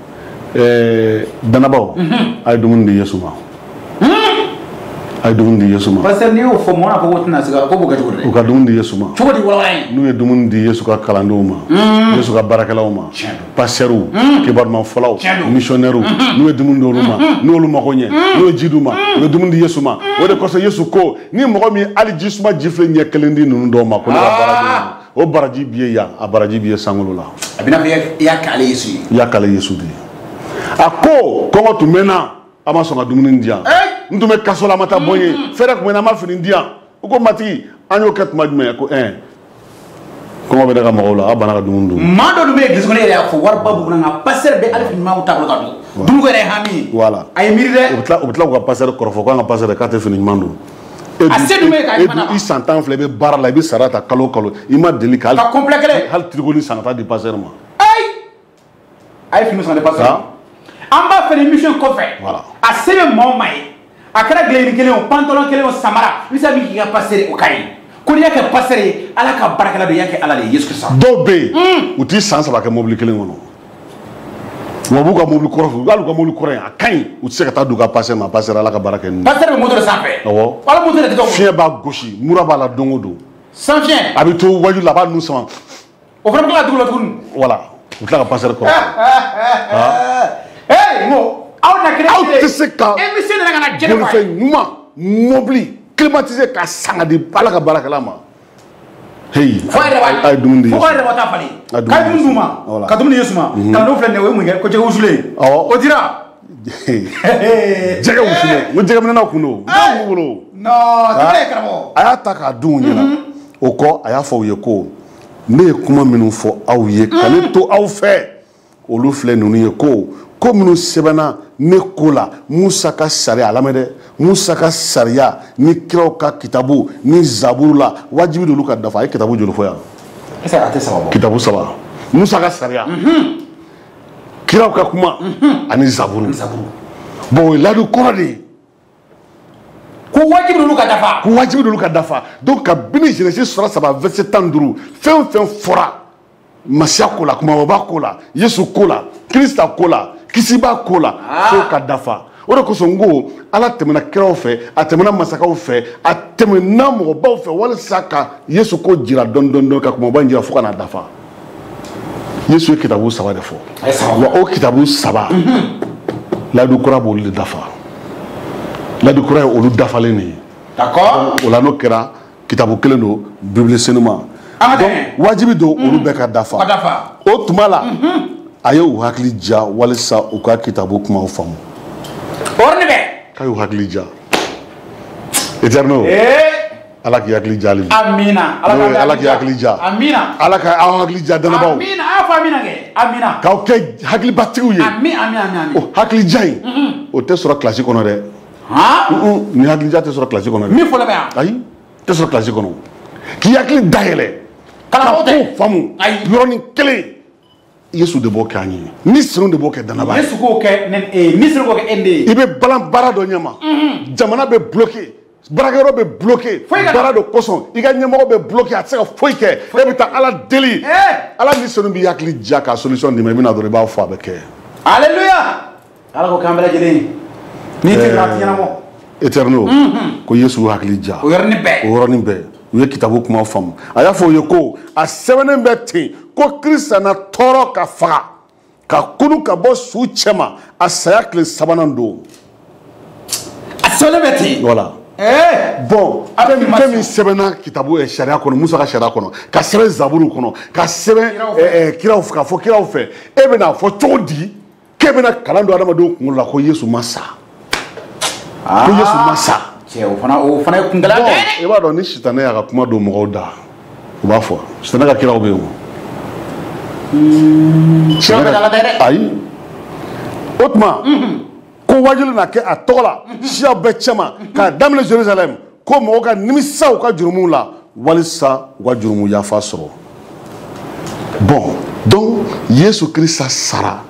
danabaw, a ye dumuni di Yesu ma. A ye dumuni di Yesu ma. Parce que n'i y'o fɔ mɔgɔ n'a fɔ ko tɛna se ka ko b'o kɛ cogo di dɛ. U ka dumuni di Yesu ma. Cogo di walawala ye. N'u ye dumuni di Yesu ka kalandenw ma. Yesu ka baarakɛlaw ma. Pasɛriw. Kibaruɲumanfɔlaw. Missionnaires. N'u ye dumuni di olu ma. N'olu mago ɲɛ. N'u ye ji d'u ma. U ye dumuni di Yesu ma. O de kosɔn Yesu ko ni mɔgɔ min hali ji suma ji filɛ ɲɛ kelen di ninnu dɔw ma ko ne ka baara d'u ma. O baraji b'i ye yan, a baraji b'i ye sankolo la. A bɛ n'a fɔ i y'a k'ale Yesu ye. I y'a k'ale Yesu de ye. A ko kɔngɔ tun bɛ n na, a ma sɔn ka dumuni di yan. N tun bɛ kaso la, a ma taa bɔ n ye. Fɛrɛ tun bɛ n na, a ma fini di yan. U ko matigi, an y'o kɛ tuma jumɛn? Ko kɔngɔ bɛ ne ka mɔgɔw la, a banna ka dumuni d'u ma. Maa dɔ dun bɛ yen église kɔnɔ yɛrɛ y'a fɔ wariba b'u kunna nka pasteur bɛ hali fini ɲuman t'a bolo ka don. Dumuni ko yɛrɛ ye hami ye. Voilà. A ye miiri dɛ. U bɛ tila k'u ka pasteur kɔrɔfɔ k'an ka pasteur k'a tɛ fini ɲuman don. A se dun bɛ yen k'a ɲuman d'a ma. I san 10 filɛ, i bɛ baara la, i bɛ sara ta kalo o kalo, i ma deli ka ka complet kelen. Hali tricot ni san ka taa di pasteur ma. Ayi. A ye fini san di pasteur ma. An b'a fɛ émission kɔfɛ. Voilà. A se bɛ maa o maa ye. A kɛra gileni kelen o, pantalon kelen o, samara, i bɛ se ka min k'i ka pasteur ye, o ka ɲi. Ko n'i y'a kɛ pasteur ye, Ala ka baarakɛla don, i y'a kɛ Ala de ye, Yesu Kirisa. Dɔw bɛ yen, u t'i san 3 kɛ mobili kelen kɔnɔ. Wa u b'u ka mobili kɔrɔ fɛ, hali u ka mobili kɔrɔ in, a ka ɲi, u tɛ se ka taa don u ka pasteur ma, pasteur Ala ka baara kɛ n'u ye. Pasteur bɛ moto de sanfɛ. Awɔ. Ala moto de tɛ dɔw bolo. Fiɲɛ b'a gosi, mura b'a la don o don. Sans fiɲɛ. A bɛ to waju la, a b'a nun sama. O fana bɛ tila ka dugu la tuguni. Voilà, u tila ka pasteur kɔrɔ. Hey, n ko aw na kelen aw tɛ se ka émission nana ka na jɛnɛ bolifɛn ɲuman, mobili climatisé ka san ka di Ala ka baarakɛla ma. Hey, fo a yɛrɛ b'a a ye dumuni di fo Yesu. a yɛrɛ b'a ta falen. A ye K'a ye dumuni dumuni d'u ma. Voilà. Ka dumuni di Yesu ma. Kalandenw filɛ nin ye, o ye mun kɛ? Ko jɛgɛ wusulen. Awɔ. O dira. Jɛgɛ wusulen, n ko jɛgɛminɛnaw kun don. Jɛgɛ b'u bolo. Non, tɛ ye karamɔgɔ. A y'a ta k'a dun u ɲɛna. O kɔ, a y'a fɔ u ye ko ne ye kuma minnu fɔ aw ye ka ne to aw fɛ, olu filɛ ninnu ye ko minnu sɛbɛnna ne ko la, Musa ka sariya, a lamɛn dɛ, Musa ka sariya ni kiraw ka kitabu ni zaburu la, wajibi don olu ka dafa. A ye kitabu joli fɔ yan? Est-ce que a tɛ 3 bɔ? Kitabu 3. Musa ka sariya, kiraw ka kuma ani zaburu. Zaburu. Bon, o ye layidu kɔrɔ de ye. Ko wajibi don olu ka dafa. Ko wajibi don olu ka dafa. Donc kabini Genèse sura 3 verset 15, fɛn o fɛn fɔra Masiya ko la, kumababa ko la, Yesu ko la, Kirista ko la, kisiba ko la, fo ka dafa. O de kosɔn n ko Ala tɛmɛna kiraw fɛ, a tɛmɛna masakaw fɛ, a tɛmɛna mɔgɔbaw fɛ walasa ka Yesu ko jira dɔɔni dɔɔni dɔɔni, ka kumaba in jira fo ka n'a dafa. Yesu ye kitabu 3 de fɔ. A ye 3 fɔ. Wa o kitabu 3, layidu kura b'olu de dafa. Layidu kura ye olu dafalen de ye. D'accord. O la n'o kɛra kitabu kelen don, Bible senuma. An ka Donc tɛmɛ. wajibi don olu bɛɛ ka dafa. Ka dafa. O tuma la, a ye u hakili ja walisa u ka kitabu kumaw faamu. O yɔrɔnin bɛɛ. K'a y'u hakili ja. Éternel. Ala k'i hakili ja hali bi. Amina. Ala k'i hakili ja. Amina. Ala ka aw hakili ja dannabaaw. Amina. A y'a fɔ amina kɛ. Amina. K'aw kɛ hakilibatigiw ye. Ami ami ami ami. O hakili ja in, o tɛ sɔrɔ kilasi kɔnɔ dɛ. Han? Ni hakili ja tɛ sɔrɔ kilasi kɔnɔ dɛ. Min fɔlɔ bɛ yan. Ayi, tɛ sɔrɔ kilasi kɔnɔ. K'i hakili dayɛlɛ. Kalanko tɛ. Ka ko faamu. Ayi. Yɔrɔnin kelen. Yesu de b'o kɛ an ye. Ni senu de b'o kɛ dannabaa ye. Yesu k'o kɛ ne e ni senu k'o kɛ e ne ye. I bɛ balan baara dɔ ɲɛma. Jamana bɛ bloqué. Baarakɛyɔrɔ bɛ bloqué. Foyi ka na. Baara dɔ kosɔn i ka ɲɛmɔgɔ bɛ bloqué, a tɛ se ka foyi kɛ. E bɛ taa Ala deli. Ala ni senu b'i hakili ja ka solution d'i ma, i bɛ na dɔrɔn i b'a fɔ a bɛ kɛ. Alléluia. Ala ko k'an bɛɛ lajɛlen ye. N'i tɛ a tɛ ɲɛnabɔ. Éternel. Ko Yesu y'u hakili ja. O yɔrɔnin bɛɛ. O yɔrɔnin bɛɛ. U ye kitabu kuma faamu. A y'a fɔ u ye ko a sɛbɛnnen bɛ ten ko Kirista na tɔɔrɔ ka faga ka kunu ka bɔ su cɛma a saya tile 3nan don. A sɛbɛnnen bɛ ten. Voilà. Bon, fɛn min sɛbɛnna kitabu sariya kɔnɔ, Musa ka sariya kɔnɔ, ka sɛbɛn zaburu kɔnɔ, ka sɛbɛn kiraw fɛ, ka fɔ kiraw fɛ, e bɛna fɔ cogo di k'e bɛna kalan don adamadenw kunkolo la ko Yesu ma sa. Ko Yesu ma sa. Cɛ, o fana ye kunkala dɛ. I b'a dɔn ni sitanɛ y'a ka kuma don mɔgɔw da, u b'a fɔ sitanɛ ka kiraw bɛ yen o. Ayi. O tuma ko wajulu na kɛ a tɔgɔ la siya bɛɛ cɛma k'a daminɛ Jerusalem, ko mɔgɔw ka nimisa u ka jurumuw la walisa u ka jurumu yafa sɔrɔ. Bon, donc Yesu Kirista sara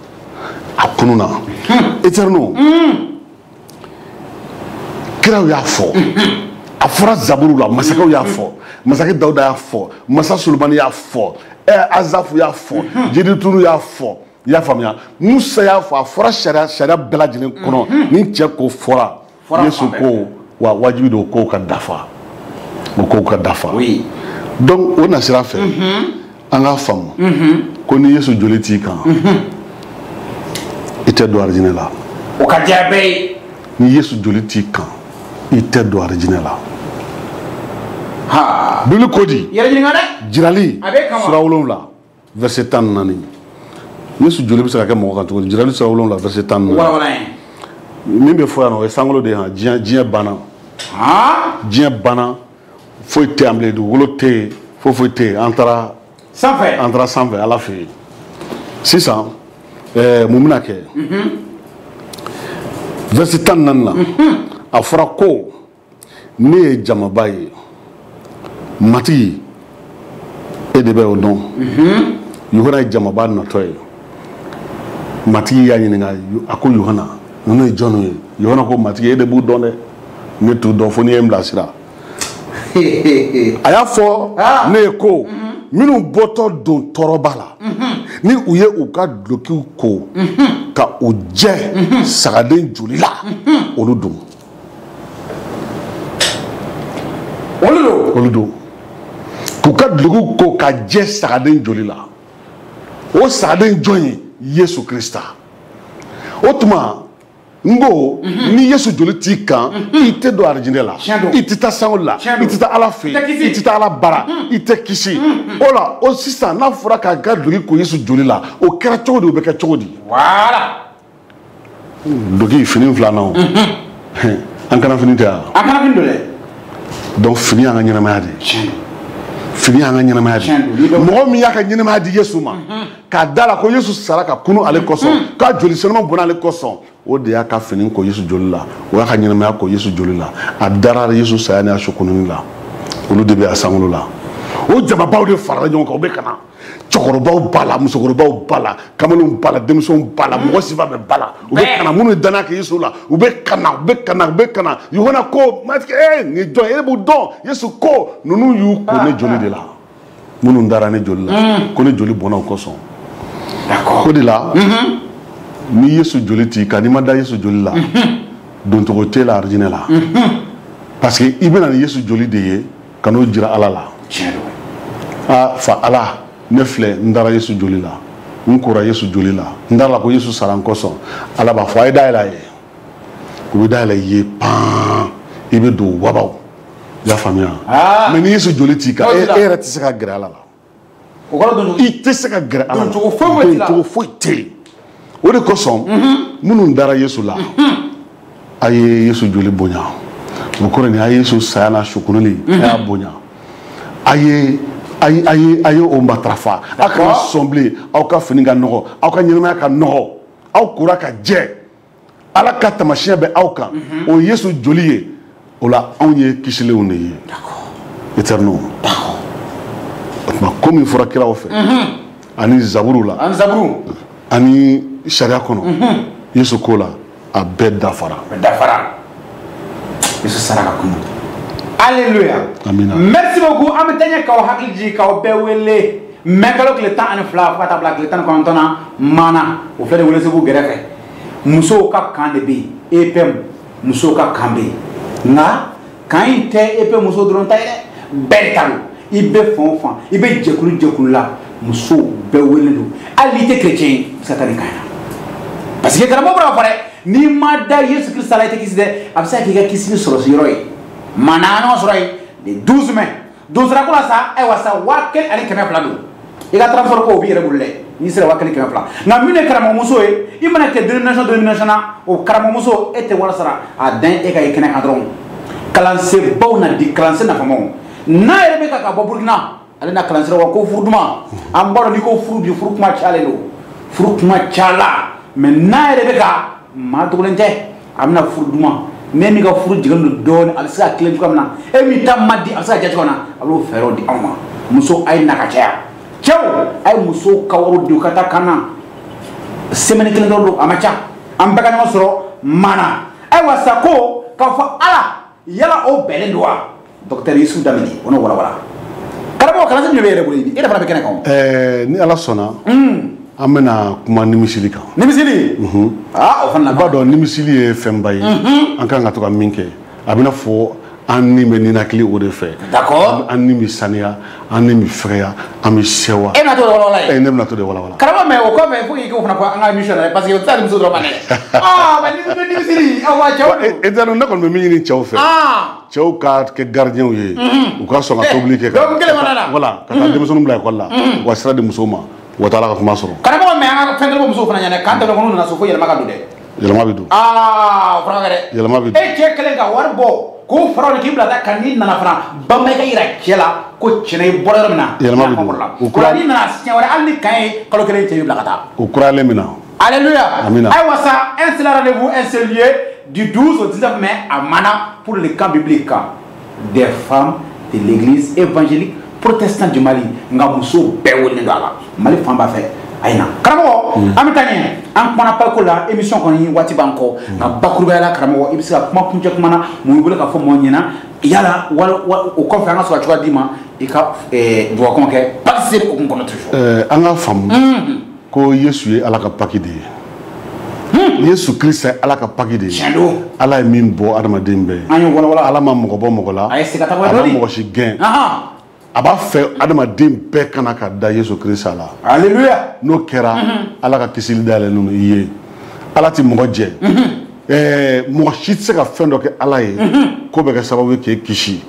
a kununa. Éternel. Kiraw y'a fɔ, a fɔra zaburu la, masakɛw y'a fɔ, masakɛ Dawuda y'a fɔ, masa Solomani y'a fɔ, Azafu y'a fɔ, Jedutunu y'a fɔ, i y'a faamuya, Musa y'a fɔ, a fɔra sariya bɛɛ lajɛlen kɔnɔ. Ni cɛ ko fɔra, Yesu ko Wa wajibi don kow ka dafa, o kow ka dafa. Oui. Donc o nasira fɛ, an k'a faamu ko ni Yesu joli t'i kan, i tɛ don arijinɛ la. O ka diya bɛɛ ye. Ni Yesu joli t'i kan, i tɛ don arijinɛ la. Ha. Bibili ko di? Yɛrɛ ɲininka dɛ. Jirali A bɛ kama. sura 7 verset 14. Yesu joli bɛ se ka kɛ mɔgɔ kan cogo di? Jirali sura 7 verset 14. Wala wala ye. Min bɛ fɔ yan nɔ, o ye sankolo de ye han. Diɲɛ banna. Han. Diɲɛ banna, foyi tɛ yan bilen, dugukolo tɛ yen, foyi foyi tɛ yen. An taara sanfɛ. An taara sanfɛ Ala fɛ yen. Sisan mun bɛna kɛ? Verset 14 na, a fɔra ko ne ye jamaba ye, Matigi, e de bɛ o dɔn. Yohana ye jamaba natɔ ye. Matigi y'a ɲininka, a ko Yohana, ninnu ye jɔnw ye? Yohana ko Matigi, e de b'u dɔn dɛ, ne t'u dɔn fo n'i ye n bilasira. A y'a fɔ ne ye ko minnu bɔtɔ don tɔɔrɔba la, ni u ye u ka dulokiw ko ka u jɛ sagaden joli la, olu don. Olu don. Olu don. K'u ka dulokiw ko ka jɛ sagaden joli la. O sagaden jɔn ye? Yesu Krista. O tuma n ko ni Yesu joli t'i kan, i tɛ don arijinɛ la, i tɛ taa sankolo la, i tɛ taa Ala fɛ yen, i tɛ taa Ala bara, i tɛ kisi. O la, o sisan n'a fɔra k'a ka duloki ko Yesu joli la, o kɛra cogo di? O bɛ kɛ cogo di? Voilà. Duloki fini filanan o. An kana fini tɛ wa? An kana fini don dɛ. Donc fini y'an ka ɲɛnamaya de ye. Fini y'an ka ɲɛnamaya de ye. Mɔgɔ min y'a ka ɲɛnamaya di Yesu ma, k'a da la ko Yesu sara ka kunu ale kosɔn, k'a joli senuman bɔnna ale kosɔn, o de y'a ka fini ko Yesu joli la, o y'a ka ɲɛnamaya ko Yesu joli la. A dara Yesu saya ni a su kununi la. Olu de bɛ a sankolo la. O jamabaw de farala ɲɔgɔn kan, o bɛ ka na. Cɛkɔrɔbaw b'a la, musokɔrɔbaw b'a la, kamalenw b'a la, denmisɛnw b'a la, mɔgɔ sifa bɛɛ b'a la. U bɛ ka na, minnu ye danaya kɛ Yesu la, u bɛ ka na, u bɛ ka na, u bɛ ka na. Yohana ko, Matigi, nin jɔn e b'u dɔn? Yesu ko, ninnu y'u ko ne joli de la. Minnu dara ne joli la, ko ne joli bɔnna o kosɔn. D'accord. O de la, ni Yesu joli t'i kan, n'i ma da Yesu joli la, doncogo t'e la arijinɛ la. Parce que i bɛna ni Yesu joli de ye ka n'o jira Ala la. Tiɲɛ don. Ah, fa Ala, ne filɛ, n dara Yesu joli la, n kora Yesu joli la, n dara la ko Yesu sara n kosɔn. Ala b'a fɔ a ye dayɛlɛ a ye. U bɛ dayɛlɛ i ye pan, i bɛ don wabaw. I y'a faamuya? Mais ni Yesu joli t'i kan, e yɛrɛ tɛ se ka gɛrɛ Ala la. O kɔrɔ don. I tɛ se ka gɛrɛ Ala la. Doncogo foyi t'i la. Doncogo foyi tɛ yen. O de kosɔn, minnu dara Yesu la, a ye Yesu joli bonya. O kɔrɔ nin, a ye Yesu saya n'a su kununi, a y'a bonya. A ye o matarafa. A kana sɔn bilen aw ka fini ka nɔgɔ, aw ka ɲɛnamaya ka nɔgɔ, aw kora ka jɛ. Ala ka taamasiyɛn bɛ aw kan, o ye Yesu joli ye. O la anw ye kisilenw de ye. Éternel. O tuma ko min fɔra kiraw fɛ, ani zaburu la, ani zaburu, ani sariya kɔnɔ, Yesu ko la, a bɛɛ dafara. A bɛɛ dafara. Yesu sara ka kunu. Alléluia. Amina. Merci beaucoup. An bɛ taa ɲɛ k'aw hakili jigin k'aw bɛɛ wele mɛ kalo tile 12 fo ka taa bila tile 19 na Mana, o filɛ de Welesebugu gɛrɛfɛ. Musow ka kan de bɛ yen, EPM musow ka kan bɛ yen. Nka kan in tɛ EPM musow dɔrɔn ta ye dɛ, bɛɛ de ta don. I bɛ fan o fan, i bɛ jɛkulu jɛkulu la, musow bɛɛ wele don. Hali n'i tɛ chrétien ye, i bɛ se ka taa nin kan in na. Parce que karamɔgɔ bɔra k'a fɔ dɛ, n'i ma da Yesu Kirista la, i tɛ kisi dɛ. A bɛ se ka k'i ka kisili sɔrɔ yɔrɔ ye. Mana an ɲɔgɔn sɔrɔ yen le 12 mai. Donsora ko la sa, ayiwa sa, 1200 don. I ka transport ko o b'i yɛrɛ bolo dɛ. N'i sera 1200. Nka min ye karamɔgɔmuso ye, i mana kɛ dénomination na, o karamɔgɔmuso e tɛ wari sara, a dan e ka ye kɛnɛ kan dɔrɔn. Kalansenbaw na di, kalansen nafamaw. N'a yɛrɛ bɛ ka bɔ Burukina, ale na kalansira wa ko furu duman. An b'a dɔn n'i ko furu bi, furu kuma cayalen don. Furu kuma cayala. Mais n'a yɛrɛ bɛ ka maa dogolen tɛ, a bɛna furu duman. Ne min ka furu jiginnen don dɔɔnin, a bɛ se ka tilen cogoya min na, e min ta ma di, a bɛ se ka diya cogoya min na, a b'o fɛɛrɛw di anw ma. Muso, a ye na ka caya. Cɛw, a ye musow ka wariw di u ka taa kan na. Semaine kelen dɔrɔn don, a ma ca. An bɛɛ ka ɲɔgɔn sɔrɔ Mana. Ayiwa sa, ko k'a fɔ Ala, yala o bɛnnen don wa? Docteur Yusu Damini, o n'o walawala. Karamɔgɔ, kalansen jumɛn bɛ e yɛrɛ bolo yen? E yɛrɛ fana bɛ kɛnɛ kan o. Ni Ala sɔnna, an bɛna kuma nimisili kan. Nimisili? Ah, o fana na. I b'a dɔn nimisili ye fɛnba ye. An kan ka to ka min kɛ. A bɛna fɔ an ni bɛ ninakili o de fɛ. D'accord. An ni bɛ saniya, an ni bɛ fɛgɛya, an bɛ sɛwa. E bɛna t'o de walawala ye. Ne bɛna t'o de walawala. Karamɔgɔ, mais o kɔfɛ fo k'i k'o fana fɔ an ka émission na dɛ, parce que o tɛ se ka di muso dɔrɔn ma dɛ. Ah, mais ni misiri, aw wa cɛw don. E t'a dɔn, ne kɔni bɛ min ɲini cɛw fɛ. Cɛw ka kɛ gardien ye. U ka sɔn ka tobili kɛ. Dɔgɔkun kelen kɔnɔna na. Voilà, ka taa denmisɛnninw bila école la. U ka sira di musow ma. U ka taa Ala ka kuma sɔrɔ. Karamɔgɔ, mais an ka fɛn kelen bɔ musow fana ɲɛna, k'an tɛmɛ kɔnɔ nana so fo yɛlɛma ka don dɛ. Yɛlɛma bɛ don. Aa, o fana ka dɛ. Yɛlɛma bɛ don. E cɛ kɛlen ka wari bɔ k'o fara o k'i bila ka n'i nana fana banba i ka yira cɛ la ko tiɲɛna i bɔra yɔrɔ min na. Yɛlɛma bɛ don. O kura n'i nana siɲɛ wɛrɛ, hali ni kan ye kalo kelen, cɛ b'i bila ka taa. O kuralen min na. Alléluia. Amina. Ayiwa sa, un seul rendez-vous, un seul lieu, du 12 au 19 mai à Mana pour le camp biblique des femmes de l'église évangélique protestante du Mali. Nka musow bɛɛ welelen don a la. Mali fan bɛɛ fɛ. A ye na. Karamɔgɔ, an bɛ taa ɲɛ. An kumana Pâques la, émission kɔni waati b'an kɔ. Nka bakurubaya la, karamɔgɔ, i bɛ se ka kuma kuncɛ kuma na mun b'i bolo ka fɔ mɔgɔw ɲɛna yala o kɔfɛ an ka sɔrɔ ka cogoya d'i ma i ka dugawu kɛ Pâques seli hukumu kɔnɔ toujours. An ka faamu ko Yesu ye Ala ka Pâques de ye. Yesu Kirista ye Ala ka Pâques de ye. Tiɲɛ don. Ala ye min bɔ adamaden bɛɛ ye. An ye walawala. Ala ma mɔgɔ bɔ mɔgɔ la. A ye segin ka taa A ma mɔgɔ si gɛn. A b'a fɛ adamaden bɛɛ kana ka da Yesu Kirista la. Alléluia. N'o kɛra, Ala ka kisili dayɛlɛlen don i ye. Ala tɛ mɔgɔ jɛ. Mɔgɔ si tɛ se ka fɛn dɔ kɛ Ala ye ko bɛ kɛ sababu ye k'e kisi.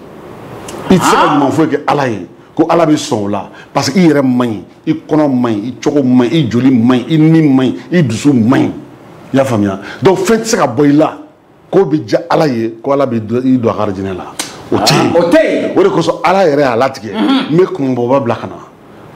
I tɛ se ka ɲuman foyi kɛ Ala ye ko Ala bɛ sɔn o la, parce que i yɛrɛ man ɲi, i kɔnɔ man ɲi, i cogo man ɲi, i joli man ɲi, i ni man ɲi, i dusu man ɲi. I y'a faamuya? Donc fɛn tɛ se ka bɔ i la k'o bɛ diya Ala ye, ko Ala bɛ i don a ka arijinɛ la. O tɛ yen. O tɛ yen. O de kosɔn Ala yɛrɛ y'a latigɛ. N bɛ kunmabɔba bila ka na.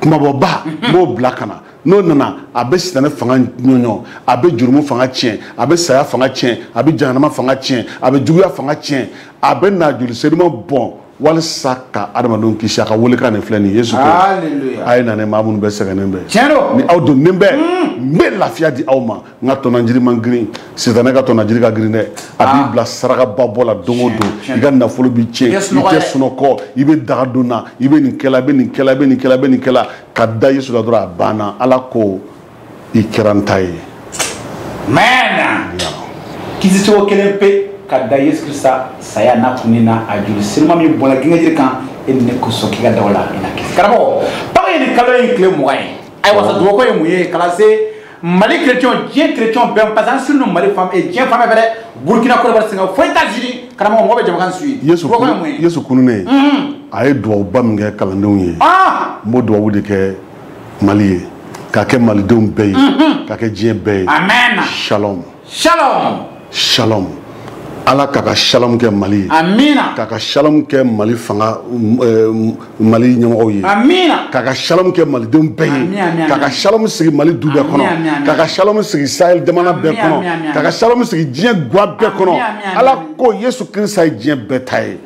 Kunmabɔba, n b'o bila ka na. N'o nana, a bɛ sitanɛ fanga ɲɔɲɔ, a bɛ jurumu fanga tiɲɛ, a bɛ saya fanga tiɲɛ, a bɛ jahanama fanga tiɲɛ, a bɛ juguya fanga tiɲɛ, a bɛ na joli seduman bɔn walasa ka adamadenw kisi. A ka welekan de filɛ nin ye. Yesu ko, a ye na ne maa minnu bɛɛ sɛgɛnnen bɛ. Tiɲɛ don. Ni aw donnen bɛ, n bɛ lafiya di aw ma. N ka tɔnɔnjiri man girin, sitanɛ ka tɔnɔnjiri ka girin dɛ. A b'i bila sarakaba bɔ la don o don. I ka nafolo b'i tiɲɛ, i tɛ sunɔgɔ, i bɛ daga don na, i bɛ nin kɛla, i bɛ nin kɛla, i bɛ nin kɛla, i bɛ nin kɛla. Ka da Yesu la dɔrɔn, a banna. Ala ko i kɛra n ta ye. Amen. Kisi cogo kelen pe, ka da Yesu Kirista saya n'a kunni na, a joli senuma min bɔnna gengejiri kan e ni ne kosɔn, k'i ka da o la, i na kisi. Karamɔgɔ, Pâques ye nin kalo in tile 20 ye. Ayiwa sa, dugawu ye mun ye ka lase Mali chrétien, diɲɛ chrétien bɛɛ, parce que an sunnen don Mali fan diɲɛ fan bɛɛ fɛ dɛ, Burkina, Côte d'Ivoire, Sénégal, fo États-Unis. Karamɔgɔ, mɔgɔ bɛ jamakan suit. Dugawu ye mun ye? Yesu kununen, a ye dugawuba min kɛ kalandenw ye, n b'o dugawu de kɛ Mali ye, k'a kɛ malidenw bɛɛ ye, k'a kɛ diɲɛ bɛɛ ye. Amen. Shalom. Shalom. Shalom. Ala k'a ka shalom kɛ Mali ye. Amina. K'a ka shalom kɛ Mali fanga, Mali ɲɛmɔgɔw ye. Amina. K'a ka shalom kɛ malidenw bɛɛ ye. K'a ka shalom sigi Mali du bɛɛ kɔnɔ. K'a ka shalom sigi Sahel jamana bɛɛ kɔnɔ. K'a ka shalom sigi diɲɛ guwa bɛɛ kɔnɔ. Ala ko Yesu Kirista ye diɲɛ bɛɛ ta ye.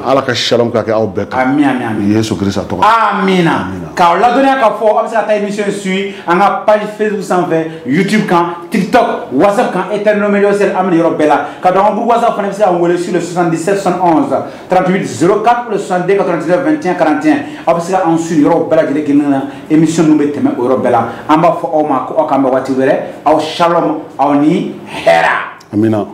Ala ka shalom ka kɛ aw bɛɛ kan. Yesu Kirista tɔgɔ. Amina. K'aw ladɔnniya k'a fɔ aw bɛ se ka taa émission suit an ka page Facebook sanfɛ, YouTube kan, TikTok, WhatsApp kan, Eterno Media Officiel, an bɛ yɔrɔ bɛɛ la. Ka don an groupe WhatsApp fana bɛ se k'an wele sur le 77 71 38 04 ou le 62 99 21 41. Aw bɛ se k'an suit yɔrɔ bɛɛ lajɛlen kelen na, émission ninnu bɛ tɛmɛ o yɔrɔ bɛɛ la. An b'a fɔ aw ma ko aw k'an bɛn waati wɛrɛ. Aw shalom, aw ni hɛrɛ. Amina.